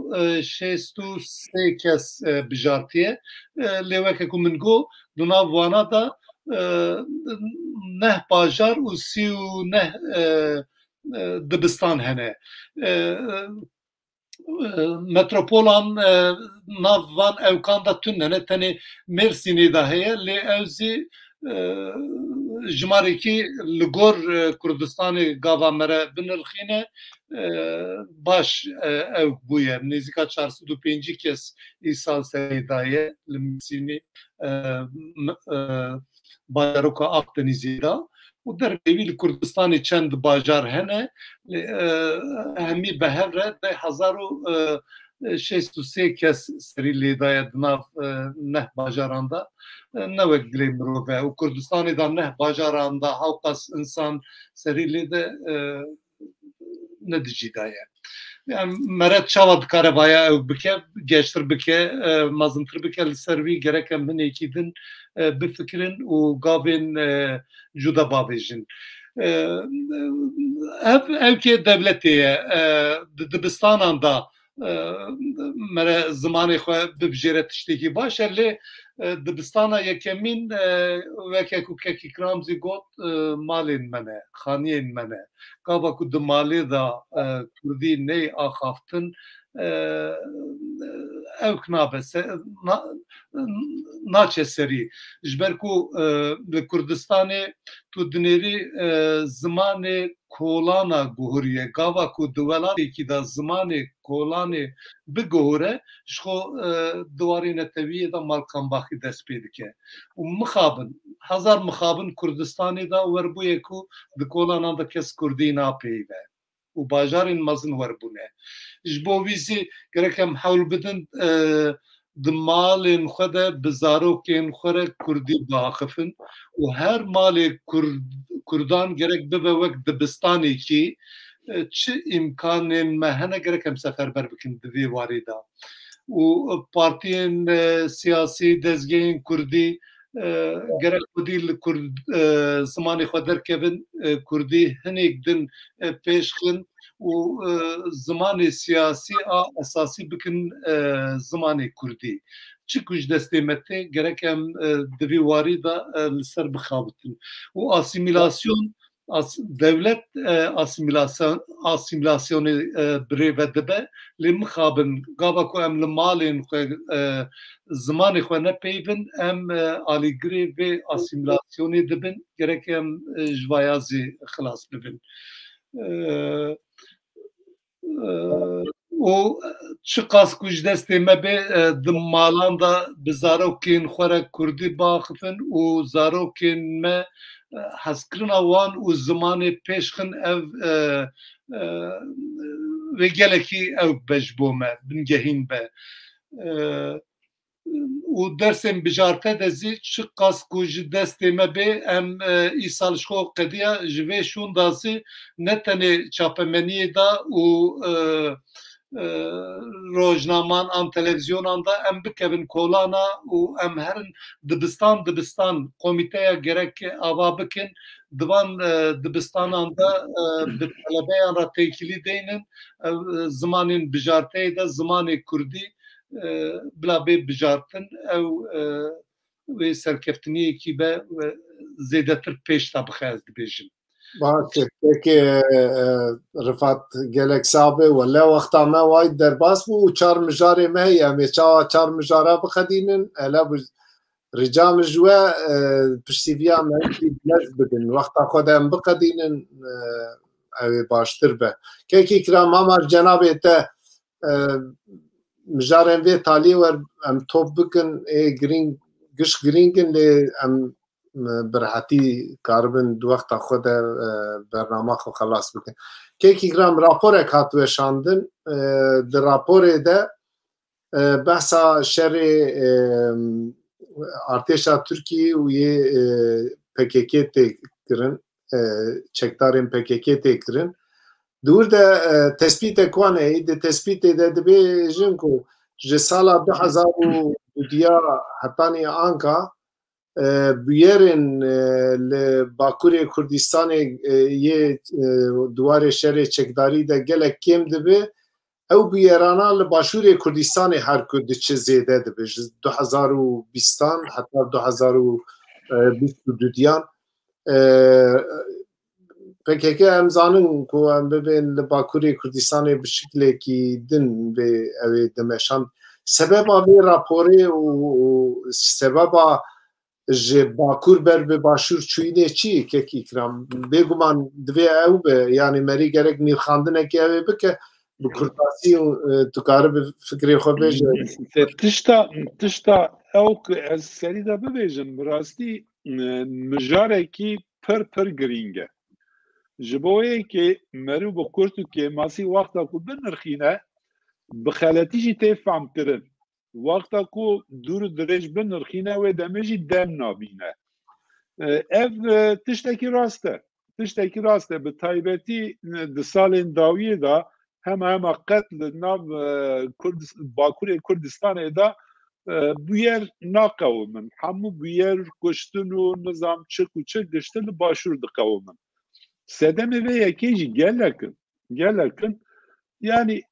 şêst û sê kes bijartiye. Lê weke ku min got, di nav wana de neh bajar û sî û neh dibistan hene. Metropolan nav van ewkan de tune ne, tenê Mêrsînê de heye, lê ew zî jimarekî li gor Kurdistanê gava me re binirxîne, baş ewk bûye. Nêzîka çar sed û pêncî kes îsal serê daye li Mêrsînê, bajaroka Akdenîzê de. Û dervê wî li Kurdistanê çend bajar hene, hemî bi hev re deh hezar û şêst û sê kes serî lê daye di nav neh bajaran de. Ne wek dilê mirov e. Û Kurdistanê de neh bajaran de hewqas insan serî lê de ne di cî de ye. Yani meret çawa dikare vaya ew bike, geştir bike, e, mezintir bike, li ser wî gerek em hinekî din e, bifikirin û gavên e, cuda bavêjin. E, ev, ev ke dewletê ye, e, di dibistanan de e, mere zimanê xwe bibijêre tiştekî baş e, lê e, dibistana yekemîn e, weke ku kek Îkram zî got, e, malên me ne, xaniyên me ne. Gava ku di malê de e, kurdî ney axaftin, e, ewk nabe, se, na, naçe serî. Ji ber ku e, li Kurdistanê tu dinêrî e, zimanê kolana guhuriye. Gava ku di welatekî de zimanê kolanê biguhure, ji xwe e, di warê netewiyê de malkambaxî dest pê dike. Û mixabin, hezar mixabin Kurdistanê de werbûye ku di kolanan de kes kurdî napeyve û bajarên mezin werbûne. Ji bo vî zî gerek em hewl bidin e, di malên xwe de bi zarokên xwe re kurdî biaxifin û her malê kurd, kurdan gerek bibe wek dibistanekî, e, çi îmkanên me hene gerek em seferber bikin di vê warê de. Û partiyên e, siyasî, dezgehên kurdî e, gerek xwedî li kurd e, zimanê xwe derkevin, e, kurdî hinek din e, pêş xin û e, zimanê siyasî a esasî bikin e, zimanê kurdî. Çi ku ji destê me tê, gerek em e, di vî warî de e, li ser bixabitin. Û asîmîlasyon, as, dewlet e, asîmîlasyon, asîmîlasyonê e, birêve dibe, lê mixabin gava ku em li malên xwe e, zimanê xwe nepeyvin, em e, alîgirê vê asîmîlasyonê dibin, gerek em e, ji vaya zî xilas bibin. E, e, û çiqas ku ji destê me bê, e, di malan de bi zarokên xwe re kurdî biaxifin û zarokên me, e, hezkirina wan û zimanê pêş xin, ev e, e, wê gelekî ew be ji bo me, bingehîn be. E, û dersên bijarte de zî çiqas ku ji destê me bê, em e, îsal ji xwe qediya ji vê şûnda zî ne tenê çapemeniyê de û e, e, rojnaman an televizyonan de em bikevin kolana û em herin dibistan dibistan komîteya gerek ava bikin, di van e, dibistanan de e, bi telebeyan re têkilî deynin, ew e, zimanên bijarteyê de zimanê kurdî e, bila bê bijartin, ew e, wê serkeftiniyekî be, e, zêdetir pêş de bixe, ez dibêjim. Baş e, peki, e, Rifat, gelek sax be. Wele wexta me wayî derbas bû û çar mijarê me heye. Em ê çawa çar mijara biqedînin? Ele bi rica min ji we, e, piştîviya me jî bilez bidin. Wexta xwe de em biqedînin, e, ew ê baştir be. Kekî Kiram, hema ji cenabê te e, mijarên vê talî wer em top bikin, ê girîng, giş girîng in, lê em, e, bi rehetî karibin di wexta xwe de, e, bernama xwe xelas bikin. Kekî Kiram, raporek hat weşandin, e, di raporê de, e, behsa şerê, e, artêşa Tirkî û yê, e, P K K tê kirin, e, çekdarên P K K tê kirin. Di wir de, e, tespîtek wan heye, di tespîtê de dibêjin ku ji sala du hezar û dudiya hetanî anka e, bûyerên, e, li Bakurê Kurdistanê, e, yê, e, di warê şerê çekdarî de gelek kêm dibe, ew bûyerana li Başûrê Kurdistanê her ku diçe zêde dibe, ji du hezar û bîstan heta du hezar û bîst û duyan. E, P K K em zanin ku em bibên li Bakurê Kurdistanê bi şiklekî din vê ew ê dimeşand. Sebeba vê raporê û, û sebeba ji Bakur ber bi Başûr çûyînê çi ye, kek Îkram? Bêguman divê ew be, yanî merî gerek nîrxandinekê ew ê bike, bi kurtasî, e, tu karibe fikrê xwe bêje. Te tişta, tişta ew ku ez serî de bibêjim, bi rastî, e, mijarekî pir, pir girîng e. Ji bo yekê meriv bi kurt û kêmasî wexta ku binirxîne, bi xeletî jî tê famkirin. Wexta ku dûr û dirêj binirxîne, wê demê jî dem nabîne. E, ev, e, tiştekî rast e. Tiştekî rast e. Bi taybetî, e, di salên dawiyê de hema hema qet li nav, e, Kurdis-, Bakurê Kurdistanê de, e, bûyer naqewimin. Hemû bûyer, kuştin û nizam çik û çik giştin li Başûr diqewimin. Sedemê vê yekê jî gelek in. Gelek in. Yanî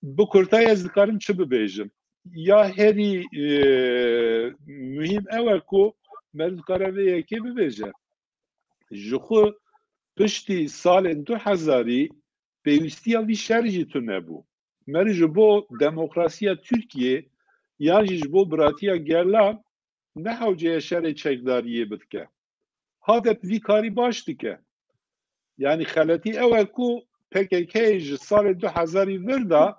bi kurtayî ez dikarim çi bibêjim? Ya herî, e, muhîm ew e ku meriv dikare vê yekê bibêje. Ji xwe piştî salên du hezarî pêwîstiya vî şerî jî tune bû. Meriv ji bo demokrasiya Tirkiyê yan jî ji bo biratiya gelan ne hewceye şerê çekdariyê bidike. HADEP vî karî baş dike. Yanî xeletî ew e ku P K K ji salê du hezarî vir de,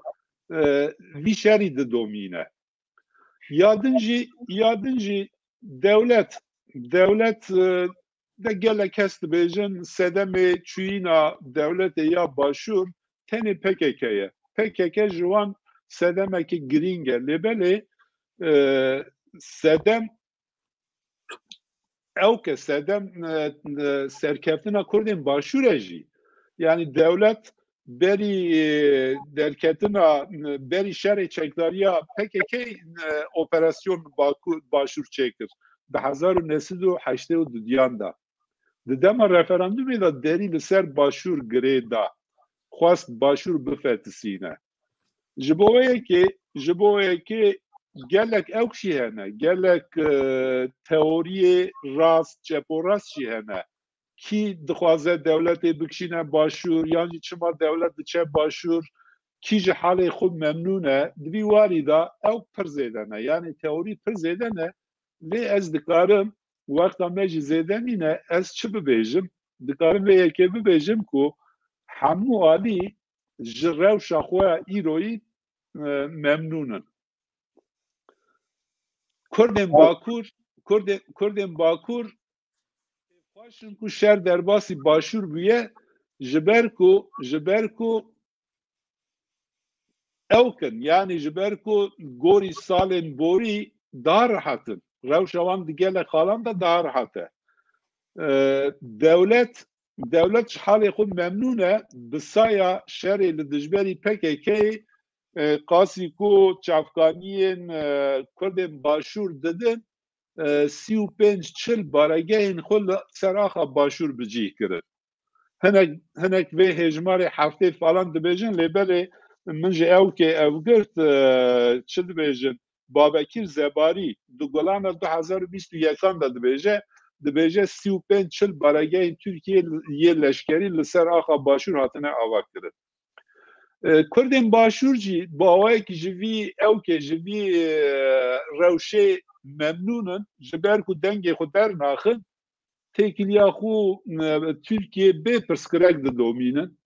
e, vî şerî didomîne. Ya din jî, ya din jî dewlet, dewlet, e, de gelek kes dibêjin sedemê çûyîna dewletê ya Başûr tenê P K K ye. P K K ji wan sedemekî girîng e. Lê belê, e, sedem ew ke sedem, e, e, serkeftina Kurdên Başûr e jî. Yanî dewlet berî, e, derketina, e, berî şerê çekdariya P K K, e, operasyon Baku-, Başûr çêkir. Di hezar û neh sed û heştê û duyan de. Di dema referandumê de derî li ser Başûr girê da. Xwest Başûr bifetisîne. Ji bo wê yekê, ji bo wê yekê gelek ewk jî hene, gelek, e, teoriyê rast, çeporast jî hene. Kî dixwaze dewletê bikişîne Başûr, yan jî çima dewlet diçe Başûr, kî ji halê xwe memnûn e, di vî warî de ewk pir zêde ne. Yanî teorî pir zêde ne, lê ez dikarim, wexta me jî zêde nîne, ez çi bibêjim? Dikarim vê yekê bibêjim ku hemû alî ji rewşa xwe ya îroyî, e, memnûn in. Kurdên Bakur, Kurdên, Kurdên Bakur xweş in ku şer derbasî Başûr bûye, ji ber ku, ji ber ku ewk in, yanî ji ber ku gorî salên borî daha rehet in. Rewşa wan di gelek xalan de daha rehet e. E, dewlet, dewlet ji halê xwe memnûn e, bi saya şerê li dijberî P K K, e, qasî ku çavkaniyên, e, Kurdên Başûr didin, e, sî û pênc çil baregehên xwe li ser axa Başûr bi cih kirin. Hinek, hinek vê hêjmarê heftê falan dibêjin, lê belê min ji ewkê ev girt, e, çi dibêjin? Babekîr Zebarî di Gulana du hezar û bîst û yekan de dibêje, dibêje sî û pênc çil baregehên Tirkiyê yê leşkerî li ser axa Başûr hatine avakirin. E, Kurdên Başûr jî bi awayekî ji vî ewkê, ji vî, e, rewşê memnûn in, ji ber ku dengê xwe dernaxin, têkiliya xwe, e, Tirkiyê bê pirsgirêk didomînin.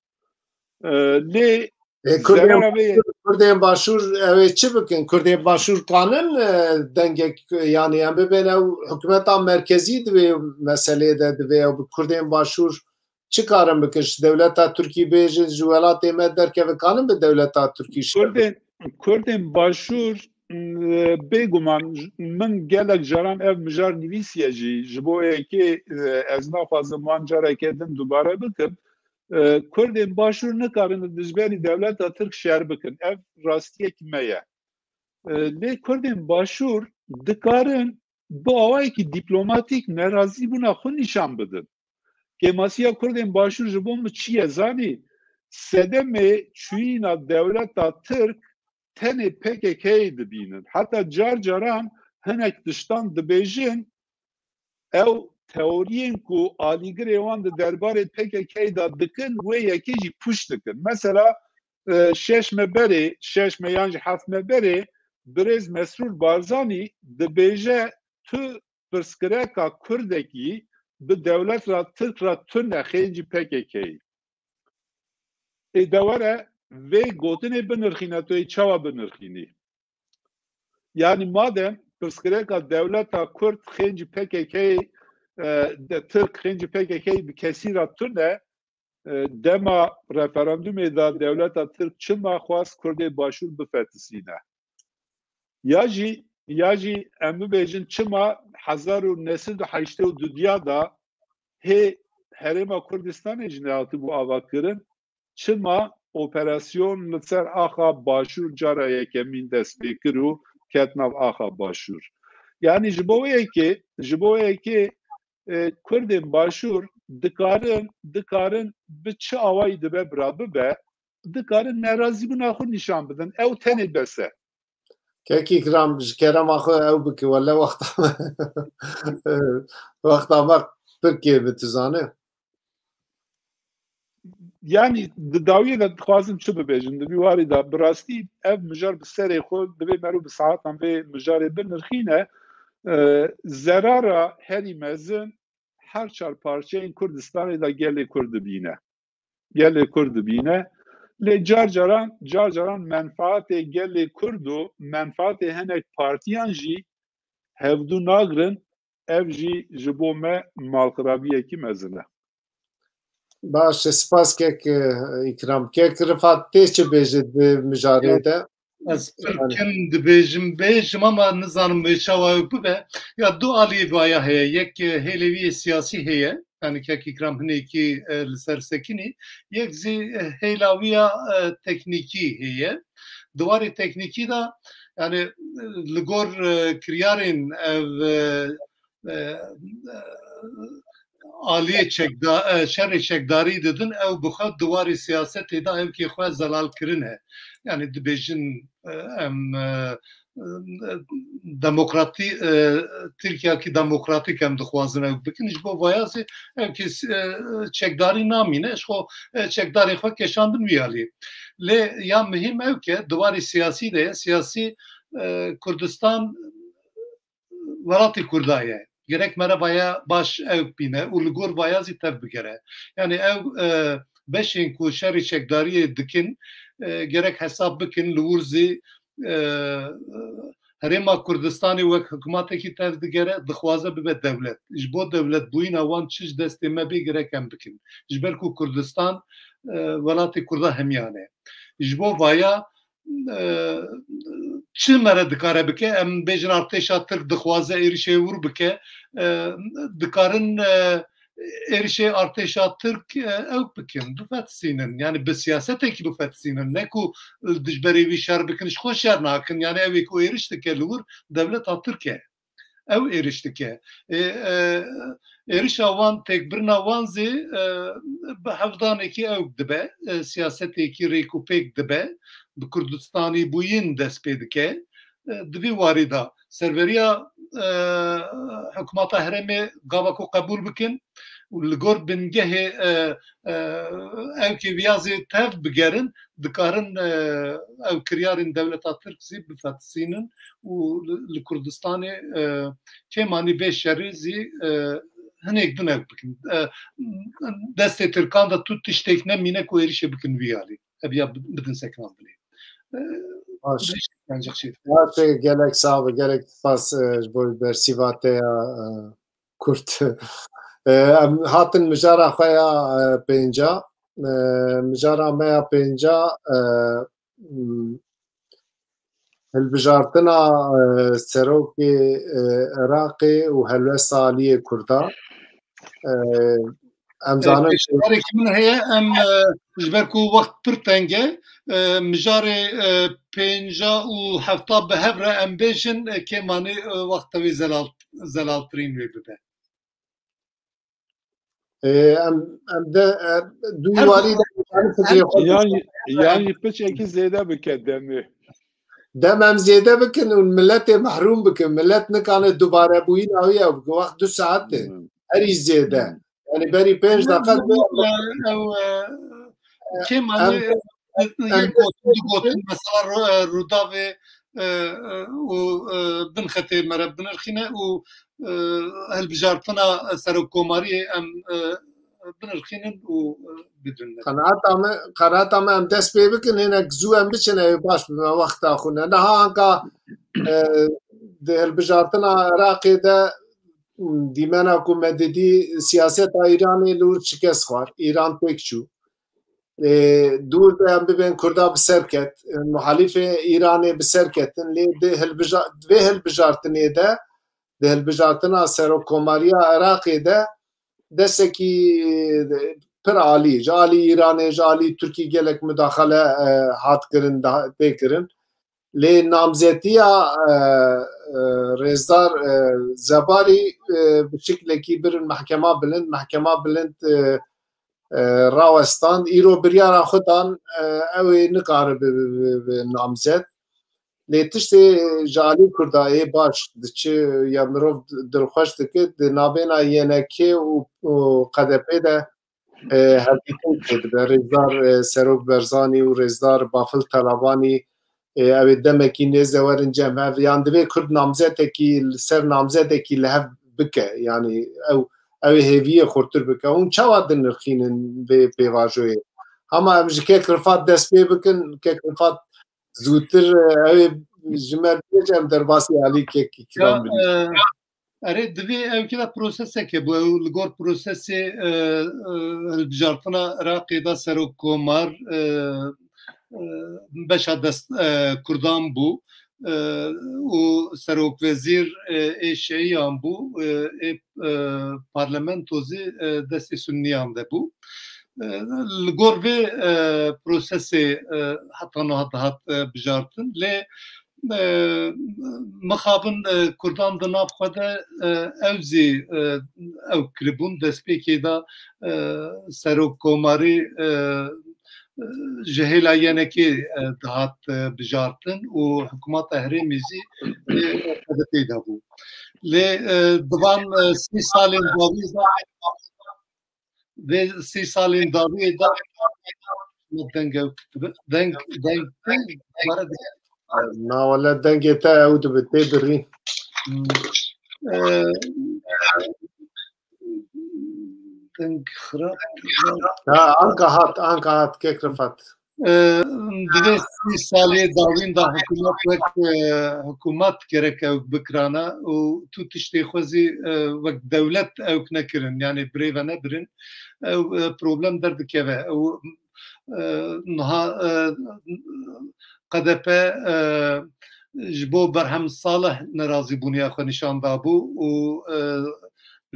E, lê E, Kurdên zerera vê ye. Kurdên Başûr ew ê çi bikin? Kurdên Başûr kanin, e, dengek, yanî em bibên ew hikûmeta merkezî di vê meseleyê de divê ew bi Kurdên Başûr çi karin bikin? Ji dewleta Tirkî bêjin, ji welatê me derkevin, kanin bi dewleta Tirkî şer bikin? Kurdên, Kurdên Başûr, e, bêguman j-, min gelek caran ev mijar nivîsiye jî, ji bo yekê, e, ez naxwazim wan careke din dubare bikim. E, Kurdên Başûr nikarin li dijberî dewleta Tirk şer bikin. Ev rastiyek me ye. E, lê Kurdên Başûr dikarin bi awayekî dîplomatîk nerazîbûna xwe nîşan bidin. Kêmasiya Kurdên Başûr ji bo min çi ye zanî? Sedemê çûyîna dewleta Tirk tenê P K K'yê dibînin. Heta car caran hinek tiştan dibêjin, ew teoriyên ku alîgirê wan di derbarê P K K'yê de dikin, wê yekê jî pûç dikin. Mesela, e, şeş me berê, şeş me yan jî heft me berê, birêz Mesrûr Barzanî dibêje, tu pirsgirêka Kurdekî bi dewleta Tirk re tune, xêncî P K K'yê. Ê de were vê gotinê binirxîne, tu yê çawa binirxînî? Yanî madem pirsgirêka dewleta Kurd xêncî P K K, e, de Tirk xêncî P K K bi kesî re tune, e, dema referandumê de dewleta Tirk çima xwest Kurdê Başûr bifetisîne? Ya jî, ya jî em bibêjin çima hezar û neh sed û heştê û du diya de hê Herêma Kurdistanê jî nehatibû avakirin, çima operasyon li ser axa Başûr cara yekemîn dest pê kir û ket nav axa Başûr? Yanî ji bo wê yekê, ji bo wê yekê, e, Kurdên Başûr dikarin, dikarin bi çi awayî dibe bira bibe, dikarin nerazîbûna xwe nîşan bidin. Ew tenê bes e. Kek Îkram, ji kerema xwe ew bike, wele wexta me, wexta me pir kêv e, tu zane. Yanî di dawiyê de dixwazim çi bibêjim? Di vî warî de bi rastî ev mijar bi serê xwe divê mero bi saetan vê mijarê binirxîne. E, zerara herî mezin her çar parçeyên Kurdistanê de gelê Kurd dibîne. Gelê Kurd dibîne. Lê car caran, car caran menfaatê gelê Kurd û menfaatê hinek partiyan jî hevdû nagrin, ev jî ji bo me malxirabiyekî mezin e. Baş e, spas kek, e, Îkram. Kek Rifat, tê çi bêjit bi mijarê de? Ez pir kim dibêjim, bêjim ama nizanim wê çawa ew bibe. Ya du aliyê vaya heye. Yek, e, hêlê wî yê siyasî heye. Yani kek Îkram hinekî, e, li ser sekinî. Yek zî, e, hêla wî ya, e, teknîkî heye. Di warê teknîkî de, yani, e, li gor, e, kiryarên ev, e, e, e, aliyê çekda-, e, şerê çekdarî didin, ew bi xwe di warê siyasetê de ew kê xwe zelal kirine. Yani dibêjin, e, em, e, e, demokratî, e, Tirkiyekî demokratîk em dixwazin ew bikin. Ji bo vaya zî ew kê, e, çekdarî namîne. Ji xwe, e, çekdarê xwe keşandin wî alî. Lê ya muhîm ew ke di warê siyasî de ye, siyasî, e, Kurdistan welatê Kurda ye. Gerek me re vaya baş ew bîne û li gor vaya zî tev bigere. Yani ew, e, beşên ku şerê çekdariyê dikin, e, gerek hesab bikin, li wir zî, e, Herêma Kurdistanê wek hikûmetekî tev digere, dixwaze bibe dewlet. Ji bo dewletbûyîna wan çi ji destê me bê gerek em bikin. Ji ber ku Kurdistan, e, welatê Kurda hemiyan e. Ji bo vaya, e, çi me re dikare bike? Em bêjin artêşa Tirk dixwaze êrişê wir bike. E, dikarin, e, êrişê artêşa Tirk, e, ew bikin, bifetisînin. Yani bi siyasetekî bifetisînin. Ne ku dijberê wî şer bikin, ji xwe şer nakin. Yani ew ê ku êriş dike li wir dewleta Tirk e. Ew êriş dike. Ê, e, êrişa wan, têkbirina wan zî, e, bi hevdanekî ew dibe, e, siyasetekî rêk û pêk dibe, bi Kurdistanî bûyîn dest pê dike. E, di vî warî de serveriya, e, hikûmeta herêmê gava ku qebûl bikin û li gor bingehê, e, e, ew kêviya zî tev bigerin, dikarin, e, ew kiryarên dewleta Tirk zî bifetisînin û li, li Kurdistanê, e, kêmanî vê şerî zî, e, hinek din ew bikin. E, destê Tirkan de tu tiştek nemîne ku êrişê bikin wî alî. Ev ya bi-, bidin sekinandinê. E, Baş. Ancak şey. Baş e, gelek sax be, gelek spas, e, ji bo bersîva te ya, e, kurt. E, em hatin mijara xwe ya, e, pênca. E, mijara me ya pênca, e, m, hilbijartina, e, serokê, e, Iraqê û helwesta aliyê Kurda. E, em E, zanin pêşniyareke min heye, em, e, ji ber ku wext pir teng e, e, mijarê, e, pênca û hefta bi hev re em bêjin, e, kêmanî, e, wexta wî zelal zelaltirîn wê bibe. Em, em de, e, du warî de yan, yan piçekî zêde bike demê. Dem em zêde bikin û miletê mehrûm bikin. Milet nikane dubarebûyîna wî ew bikin. Wext du saet e. Herî zêde. Yani berî pênc deqe kêm anî yek gotin, du gotin, mesela Rûdavê û Binxetê mere binirxîne û hilbijartina serokkomariyê em binirxînin û bidin. Qenaeta me, qenaeta me em dest pê bikin, hinek zû em biçin, ew baş bibe wexta xwe ne. Niha anka di hilbijartina Iraqê de dîmena ku me didî siyaseta Îranê li wir şikest xwar. Îran têk çû. Ê, dûr de em bibên Kurda bi ser ket, muhalîfê Îranê bi ser ketin, lê di hilbija-, di vê hilbijartinê de, di hilbijartina serokkomariya Iraqê de destekî pir alî, ji alî Îranê, ji alî Tirkî gelek mudaxele, e, hat kirin, da-, tê kirin. Lê namzetiya, e, e, Rêzdar, e, Zebarî, e, bi şiklekî birin Mehkema Bilind, Mehkema Bilind, e, e, rawestand. Îro biryara xwe dan, e, ew ê nikare bi, bi, bi, bi namzet. Lê tiştê ji alî Kurda ê baş diçi ya mirov dilxweş dike, di navbêna Y N K û, û K D P de e, hevdîtin têdibe. Rêzdar, e, Serok Berzanî û Rêzdar Bafil Talabanî, e, ew ê demekî nêz de werin cem hev. Yan divê Kurd namzetekî li ser namzetekî li hev bike. Yanî ew, ew ê hêviyê xurtir bike. Hûn çawa dinirxînin vê pêvajoyê? Hema em ji Kek Rifat dest pê bikin, Kek Rifat zûtir, e, ew ê ji me bêje em derbasî alî Kek Îkram bidin. Erê, divê ew kê de proseseke bû. Ew li gor prosesê, e, e, hilbijartina Iraqê de serokkomar, e, e, beşa dest, e, Kurdan bû, e, û serokvezîr, e, ê Şiiyan bû, e, ê, e, parlamento zî, e, destê Sunniyan de bû. E, li gor vê, e, prosesê, e, heta niha dihat, e, bijartin. Lê e, mixabin, e, Kurdan di nav xwe de, e, ew zî, e, ew kiribûn destpêkê de, e, serokkomarî, e, e, ji hêla Y N K'ê, e, dihat, e, bijartin û hikûmeta herêmê zî, e, K D P'ê de bû. Lê, e, di van, e, sî salên dawî de, vê sî salên dawiyê de deng ew kitibe. Deng, deng, deng, dubare deng. Na wele dengê te ew dibe tê birî. Deng xirab. Ha, anka hat, anka hat, Kek Rifat. Divê sî salê dawîn de hikûmet wek, e, hikûmet gerek ew bikirana û tu tiştê xwe zî, e, wek dewlet ewk nekirin, yanî birêve nebirin. Ew, e, problem derdikeve. Ew, e, niha, e, K D P, e, ji bo Berhem Salih nerazîbûniya xwe nîşan dabû û, e,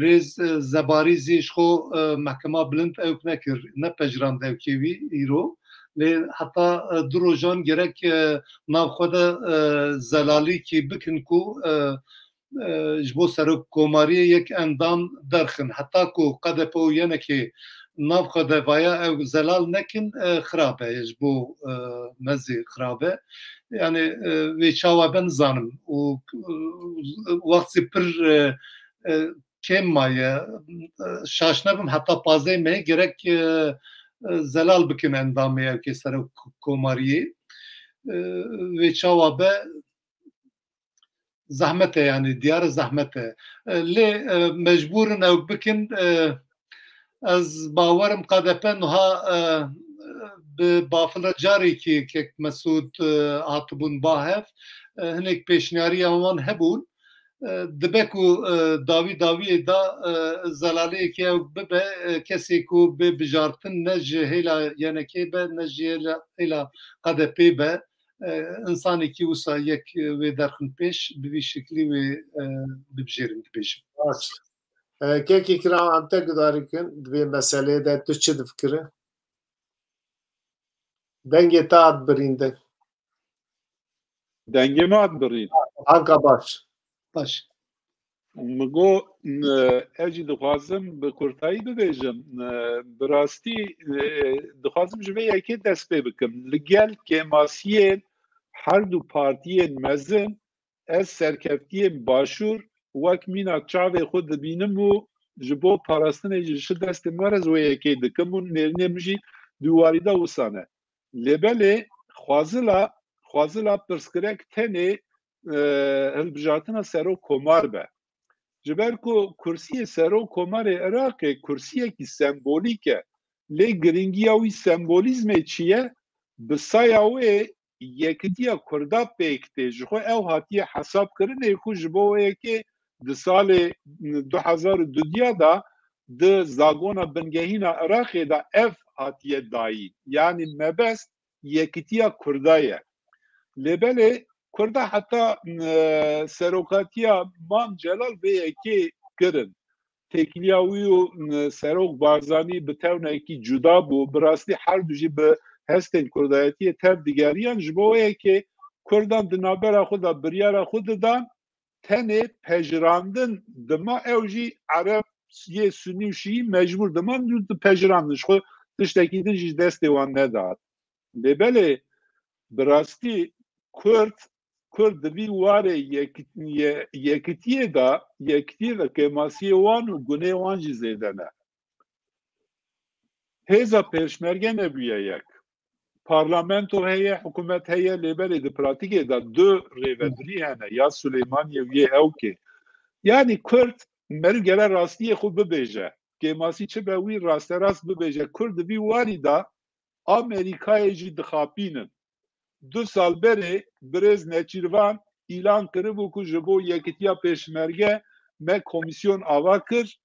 Rêz, e, Zebarî zî ji xwe, e, mehkema bilind ewk nekir, nepejirand ewkê wî îro. Lê heta, e, du rojan gerek, e, nav xwe de, e, zelalîkî bikin ku, e, e, ji bo serokkomariyê yek endam derxin. Heta ku K D P û Y N K'ê nav xwe de vaya ew zelal nekin, e, xirab e, ji bo, e, me zî xirab e. Yani, e, vê çawa be nizanim. Û, e, wext zî pir, e, e, kêm maye. E, şaş nebim, heta pazdehê mehê gerek, e, e, zelal bikin endamê ewkê serok komariyê. E, vê çawa be zehmet e, yani diyar e zehmet e. E, lê, e, mecbûr in ew bikin, e, ez bawerim K D P niha, e, bi bafile carekî kek Mesûd, e, hatibûn ba hev, e, hinek pêşniyariya wan hebûn. E, dibe ku, e, dawî dawiyê de, e, zelaliyekê ew bibe, e, kesê ku bê bijartin ne ji hêla Y N K'ê be, ne ji hêla, hêla K D P'ê be, e, insanekî wisa yek, e, wê derxin pêş, bi vî şiklî wê, e, bibijêrin, dibêjin. Baş. E, Kekî kiram, em te gudarî kin, di vê meseleyê de tu çi difikire? Dengê te hat birîndin. Dengê me hat birîn. Anka baş. Baş. Min got, e, ez jî dixwazim bi kurtayî bibêjim. E, bi rastî, e, dixwazim ji vê yekê dest pê bikim. Li gel kêmasiyên her du partiyên mezin, ez serkeftiyên başûr wek mîna çavê xwe dibînim û ji bo parastinê ji şi destê me re ez wê yekê dikim û nêrînê min jî di warî de wisa ne. Lê belê xwazila, xwazila pirsgirêk tenê, e, hilbijartina serok komar be. Ji ber ku kursiyê serok komarê Iraqê kursiyekî sembolîk e, lê giringiya wî sembolîzmê çi ye? Bi saya wê yekitiya Kurda pêk tê. Ji xwe ew hatiye hesabkirinê ku ji bo wê yekê di salê du hezar û dudiya de di zagona bingehîna Iraqê de ev hatiye dayîn. Yanî mebest yekitiya Kurda ye. Lê belê Kurda heta, e, serokatiya Mam Celal vê yekê kirin. Têkiliya wî û, e, Serok Barzanî bi tewnekî cuda bû. Bi rastî her du jî bi hestên Kurdayetiyê tev digeriyan. Ji bo wê yekê Kurdan di navbera xwe de biryara xwe didan, tenê pejirandin dima ew jî Ereb yê Sunî û Şîî mecbûr diman dipejirandin. Ji xwe tiştekî din jî destê wan nedat. Lê belê bi rastî Kurd, Kurd di vî warê yek-, ye-, yekitiyê de, yekitiyê de kêmasiyê wan û gunê wan jî zêde ne. Hêza pêşmerge nebûye yek. Parlamento heye, hikûmet heye, lê belê di pratîkê de du rêvebirî hene, ya Suleymaniyê û yê Ewkê. Yanî Kurd meriv gere rastiyê xwe bibêje. Kêmasî çi be wî rasterast bibêje. Kurd di vî warî de Amerîkayê jî dixapînin. Du sal berê birêz Neçîrvan îlan kiribû ku ji bo yekitiya pêşmerge me komîsyon ava kir.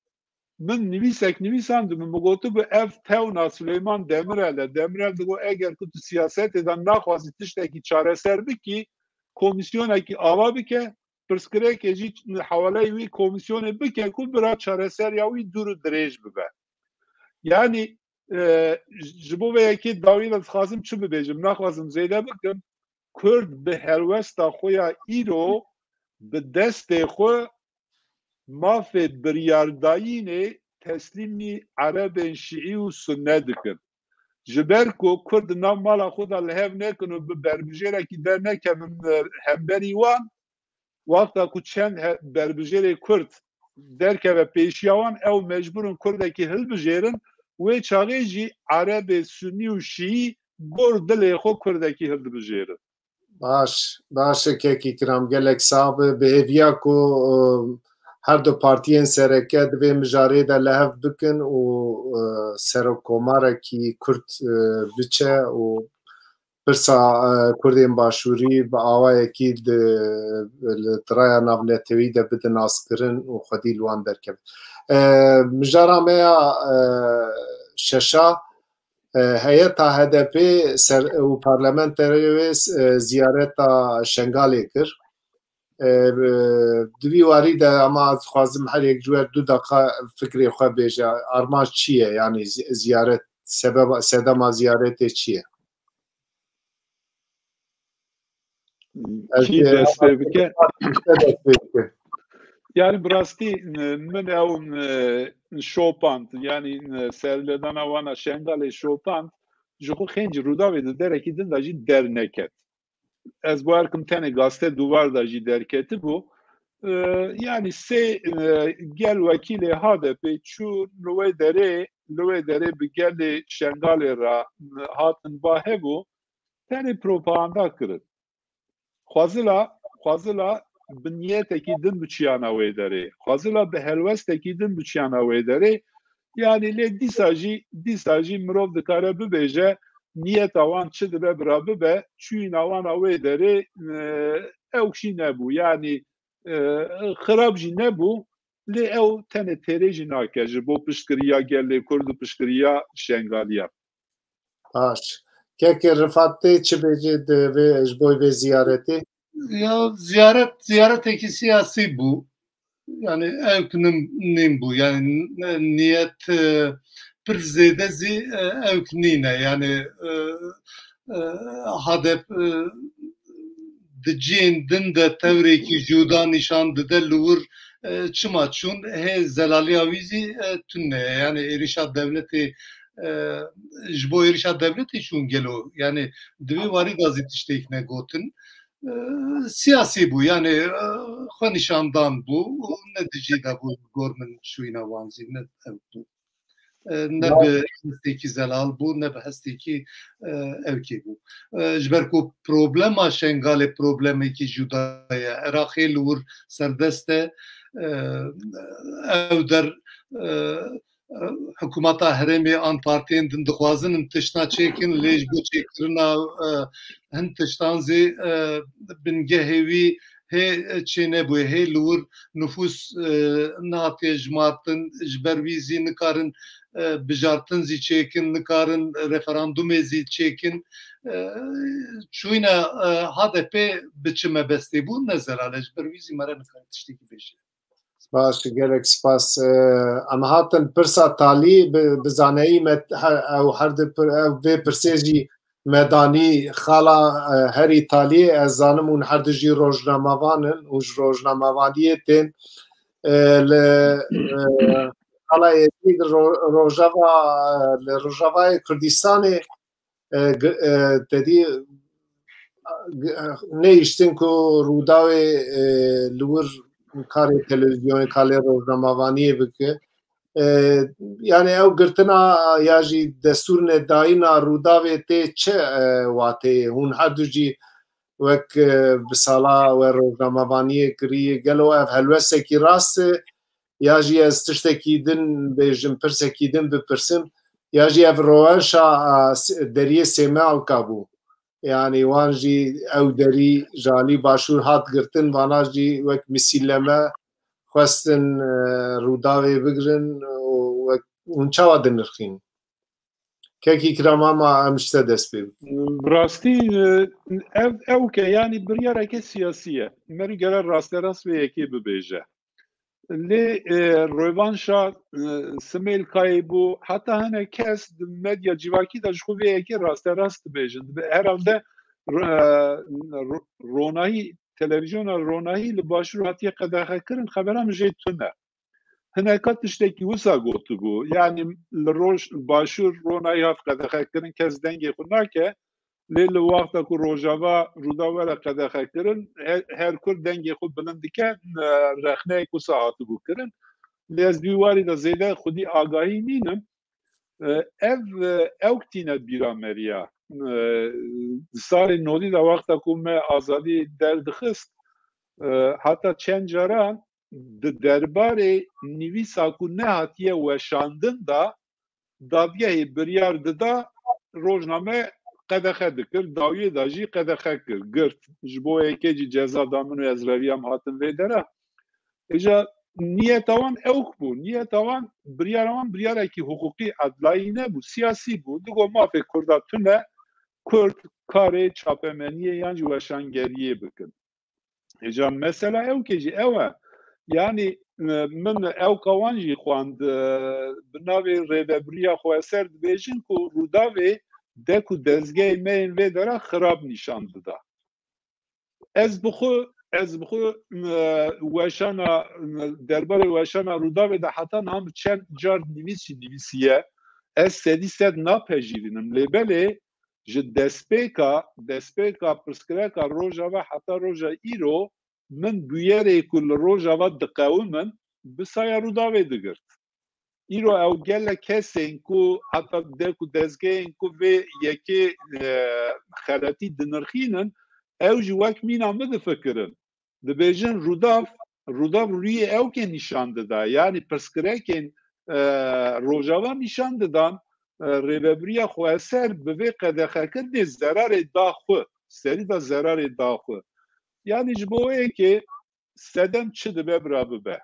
Min nivîsek nivîsandibû, min gotibû ev tewna Suleyman Demirel e. Demirel digot eger ku tu siyasetê de naxwazî tiştekî çareser bikî, komîsyonekî ava bike, pirsgirêkê jî hewaleyê wî komîsyonê bike ku bira çareseriya wî dûr û dirêj bibe. Yanî, e, ji bo vê yekê dawî de dixwazim çi bibêjim, naxwazim zêde bikim. Kurd bi helwesta xwe ya îro bi destê xwe mafê biryardayînê teslîmî Erebên Şîî û Sunne dikin. Ji ber ku Kurd di nav mala xwe de li hev nekin û bi berbijêrekî dernekevin, e, hemberî wan, wexta ku çend he-, berbijêrê Kurd derkeve pêşiya wan, ew mecbûr in Kurdekî hilbijêrin, wê çaxê jî Erebê Sunî û Şîî gor dilê xwe Kurdekî hildibijêrin. Baş, baş e kekî kiram, gelek sax be. Bi hêviya ku, e, her du partiyên sereke di vê mijarê de li hev bikin û, e, serokkomarekî Kurd, e, biçe û pirsa, e, Kurdên Başûrî bi awayekî di, li di raya navnetewî de bidin naskirin û xwedî li wan derkeve. E, mijara me ya, e, şeşa, e, heyeta H D P ser, û parlamenterê wê, e, ziyareta Şengalê kir. E, di vî warî de ama ez dixwazim her yek ji we du deqa fikrê xwe bêje. Armanc çi ye? Yanî zi-, ziyaret, sebeba, sedema ziyaretê çi ye? Ez Kî dest pê bike? Dest pê bike. Yani bi rastî, e, min ew, e, şopand, yani, e, serledana wana Şengalê şopand, ji xwe xêncî Rûdawê di derekî din de jî derneket. Ez bawer kim tenê gazete Duvar de jî derketibû. E, yani sê, e, gel wekîlê H D P çû li wê derê, li wê derê bi gelê Şengalê re, e, hatin ba hev û tenê propaganda kirin. Xwazila, xwazila bi niyetekî din biçiyana wê derê. Xwazila bi helwestekî din biçiyana wê derê. Yani lê dîsa jî, dîsa jî mirov dikare bibêje, niyeta wan çi dibe bira bibe, çûyîna wan a wê derê, e, ewk jî nebû. Yani, e, xirab jî nebû. Lê ew tenê têrê jî nake ji bo piştgiriya gelê Kurd û piştgiriya Şengaliya. Baş. Kekê Rifat, tê çi bêjî di vê, ji bo vê ziyaretê? Ya ziyaret, ziyaretekî siyasî bû. Yani ewk nim-, nîn bû. Yani n-, niyet, e, pir zêde zî, e, ewk nîne. Yani, e, e, H D P, e, di cihên din de tewrêkî cuda nîşan dide, li wir e, çima çûn, hê zelaliya wî zî, e, tune ye. Yani êrişa dewletê, e, ji bo êrişa dewletê çûn gelo. Yani di vê warî de zî tiştek negotin. E, siyasî bû. Yani, e, xwe nîşandan bû û ne dijî de bû gor min şûyîna wan zî ne ew bû. E, ne bi hestekî zelal bû, ne bi hestekî, e, ewkê bû. E, ji ber ku problema Şengalê problemekî cuda ye. Iraqê li wir serdest e. E, ew der, e, e, hikûmeta herêmê an partiyên din dixwazin hin tiştna çêkin, lê ji bo çêkirina, e, hin tiştan zî, e, bingehê wî hê çê nebûye, hê li wir nifûs, e, nehatiye jimartin, ji ber wî zî nikarin, e, bijartin zî çêkin, nikarin referandumê zî çêkin. E, çûyîna, e, H D P bi çi mebestê bû, ne zelal e, ji ber wî zî mere nikare tiştekî bêje. Baş, gelek spas. E, em hatin pirsa talî bi, bi zaneyî me he-, ew her di pir-, ev vê pirsê jî me danî xala, e, herî talî, ez zanim hûn her du jî rojnamevan in û ji rojnamevaniyê tên. E, li, e, xala Êzîd ro-, Rojava, e, li Rojavayê Kurdistanê, e, g-, e, te dî, e, g-, e, nehiştin ku Rûdawê, e, li wir karê televîzyonê, karê rojnamevaniyê bike. E, yani ew girtina ya jî destûr nedayîna Rûdawê tê çi, e, wateyê? Hûn her du jî wek, e, bi sala we rojnamevaniyê kirî, gelo ev helwestekî rast e? Ya jî ez tiştekî din bêjim, pirsekî din bipirsim, ya jî ev roweşa, a, s-, deriyê Sême Alka bû. Yani wan jî ew derî ji alî başûr hat girtin, vana jî wek misîleme xwestin, e, Rûdawê bigirin û wek hûn çawa dinirxîn? Kekî kiram, ama em ji te dest pê bikin. Bi rastî, e, ev, ew ke, yanî biryareke siyasî ye. Merî gere rasterast vê yekê bibêje. Lê, e, Rêvanşa, e, Simêl Kayê bû, heta hinek kes di medya civakî de ji xwe vê yekê rasterast dibêjin. Dibe herhalde, e, ro-, ronahî, televîzyona ronahî li Başûr hatiye qedexekirin, xebera min jê tune. Hineka tiştekî wisa gotibû. Yanî li roj, Başûr ronahî hat qedexekirin, kes dengê xwe nake. Lê li wexta ku Rojava, Rûdaw were qedexekirin, her, her kur dengê xwe bilind dike, e, rexneyek wisa hatibû kirin. Lê ez di wî warî de zêde xwedî agahî nînim. E, ev, e, ewk tîne bîra me riya. E, di salê nodî de wexta ku me azadî derdixist, e, heta çend caran di derbarê nivîsa ku nehatiye weşandin de dadgehê biryar dida rojname qedexe dikir, dawiyê de jî qedexe kir, girt. Ji bo yekê jî ceza da min û ez reviyam hatim vê dera. Îja niyeta wan ewk bû. Niyeta wan, biryara wan biryarekî hiqûqî, edlayî nebû, siyasî bû. Digo mafê Kurda tune, Kurd karê çapemeniyê yan jî weşangeriyê bikin. Îja mesela ewkê jî ew e. Yanî, e, min ewka wan jî xwend, e, bi navê Rêvebiriya Xweser dibêjin ku Rûdawê dek û dezgehê me yên vê dera xirab nîşan dida. Ez bi xwe, ez bi xwe, e, weşana, e, derbarê weşana Rûdawê de heta niha min çend car nivîs jî nivîsiye. Ez sedî sed napejirînim. Lê belê ji destpêka, destpêka pirsgirêka Rojava heta roja îro min bûyerê ku li Rojava diqewimin bi saya Rûdawê digirt. Îro ew gelek kesên ku heta dek û dezgehên ku vê yekê, e, xeletî dinirxînin, ew jî wek mîna min difikirin. Dibêjin Rûdav, Rûdav rûyê ewkê nîşan dida. Yanî pirsgirêkên, e, Rojava nîşan didan, e, Rêvebiriya Xweser bi vê qedexekirinê zerarê da xwe, serî de zerarê da xwe. Yanî ji bo wê yekê sedem çi dibe bira bibe.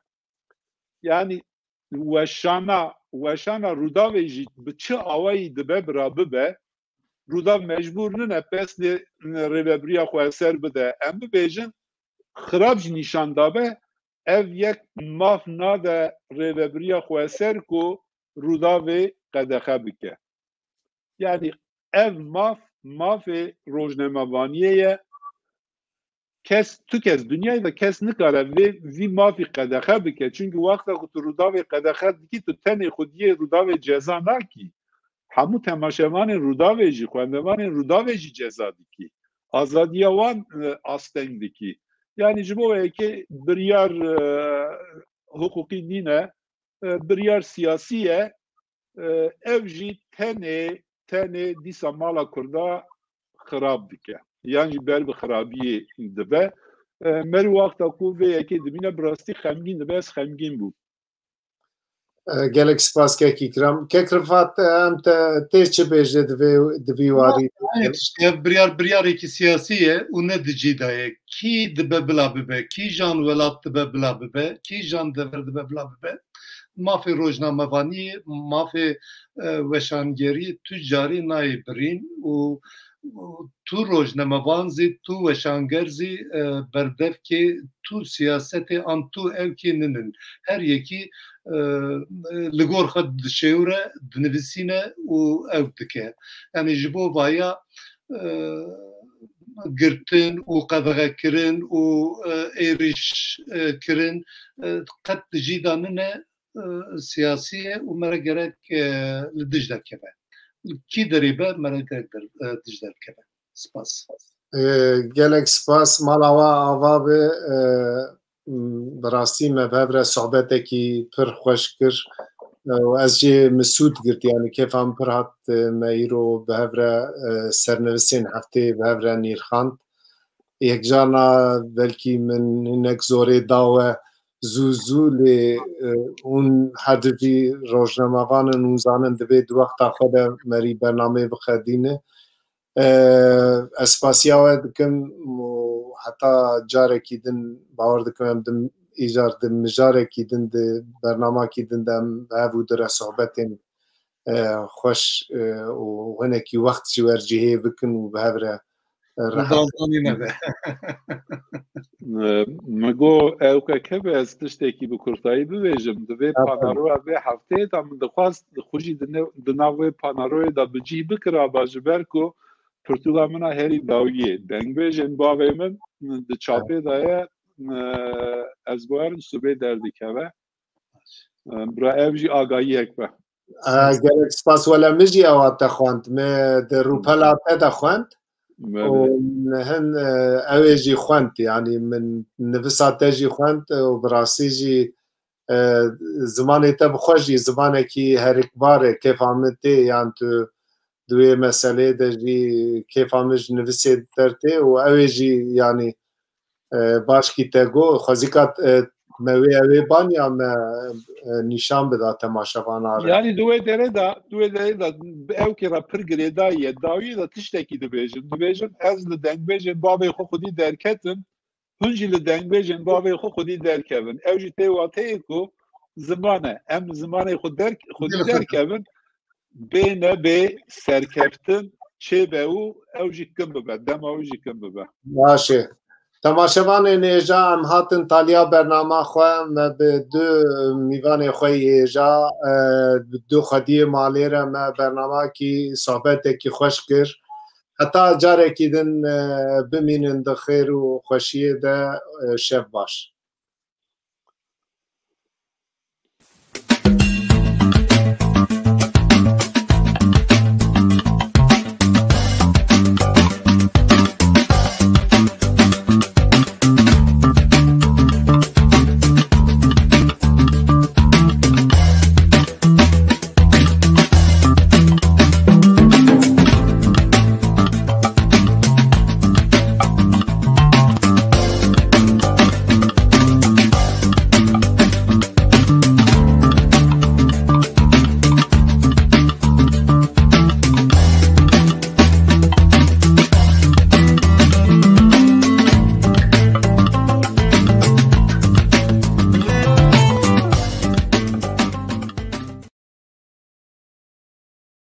Yanî weşana, weşana Rûdavê jî bi çi awayî dibe bira bibe, Rûdav mecbûr nine pesnê Rêvebiriya Xweser bide. Em bibêjin, xirab jî nîşan dabe, ev yek maf nade Rêvebiriya Xweser ku Rûdavê qedexe bike. Yanî ev maf, mafê rojnamevaniyê ye. kes, tu kes, dinyayê de kes nikare vê, vî mafî qedexe bike. Çunki wexta ku tu Rûdawê qedexe dikî, tu tenê xwediyê Rûdawê ceza nakî. Hemû temaşevanên Rûdawê jî, xwendevanên Rûdawê jî ceza dikî. Azadiya wan, e, asteng dikî. Yanî ji bo yekê biryar, e, hiqûqî nîne, e, biryar siyasî ye. E, ev jî tenê, tenê dîsa mala Kurda xirab dike. Yan jî ber bi xirabiyê dibe. E, merî wexta ku vê yekê dibîne, bi rastî xemgîn dibe, ez xemgîn bûm. E, gelek spas kek Îkram. Kek Rifat, e, em te, tê çi bêje di vê, di vî warî? Ev tişt, ev biryar, biryarekî siyasî ye û ne di cî de ye. Kî dibe bila bibe, kîjan welat dibe bila bibe, kîjan dever dibe bila bibe. Mafê rojnamevaniyê, mafê, e, weşangerî tu carî nayê birîn û, û tu rojnamevan zî, tu weşanger zî, e, berdevkê tu siyasetê an tu ewkê ninin. Her yekî, e, li gor xwe dişêwire, dinivîsîne û ew dike. Yanî ji bo vaya, e, girtin û qedexekirin û, e, êrîş, e, kirin, e, qet di cî de nine, e, siyasî ye û me re gerek, e, li dij derkeve. Kî derê be, me re gerek der-, e, dij derkeve. Spas. E, gelek spas. Mala we ava be, e, m, bi rastî me bi hev re sohbetekî pir xweş kir. E, û ez jê min sûd girt, yanî kêfa min pir hat, e, me îro bi hev re, e, sernivîsên hefteyê bi hev re nîrxand. Yekcarna belkî min hinek zorê da we zû zû, lê, e, hûn her du jî rojnamevan in, hûn zanin divê di wexta xwe de merî bernameyê biqedîne. E, ez spasiya we dikim û heta carekî din, bawer dikim em di îcar di mijarekî din, di bernamakî din de em bi hev û di re sohbetên, e, xweş, e, û hinekî wext ji wer cihê bikin û bi hev re, e, rehet. Dazanî nebe. E, min got, ew ke keve ez tiştekî bi kurtayî bibêjim. Di vê, aferin, panaroya vê hefteyê de min dixwest xwe jî di ne-, di nav wê panaroyê de bi cî bikiraba, ji ber ku pirtûka min a herî dawiyê. Dengbêjên bavê min di çapê de ye, e, ez bawerim sibê derdikeve. E, bira ev jî agahiyek be. E, gelek spas, wele min jî ewa te xwend. Me di rûpela te de xwend. Belê. Û min hin, e, ew ê jî xwend. Yanî min nivisa te jî xwend û bi rastî jî, e, zimanê te bi xwe jî zimanekî herikbar e. Kêfa min tê, yan tu di wê meseleyê de jî kêfa min ji nivisê dertê û ew ê jî, yanî, e, başkî te got, xwezîka, e, me wê ew ê ban ya me, e, nîşan bida temaşevana re. Yanî di wê derê de, di wê derê de bi ew kê re pir girêdayî ye. Dawiyê de tiştekî dibêjim. Dibêjim ez li dengbêjên bavê xwe xwedî derketim, hûn jî li dengbêjên bavê xwe xwedî derkevin. Ew jî tê wateyê ku ziman e. Em zimanê xwe derk-, xwedî derkevin. Bê nebê serkeftin çêbe û ew jî kim bibe, dema wî jî kim bibe. Baş e. Temaşevanên hêja, em hatin taliya bernama xwe, me bi du mîvanê xwe yê hêja, e, bi du xwediyê malê re me bernamakî, sohbetekî xweş kir. Heta carekî din, e, bimînin di xêr û xweşiyê de, e, şev baş.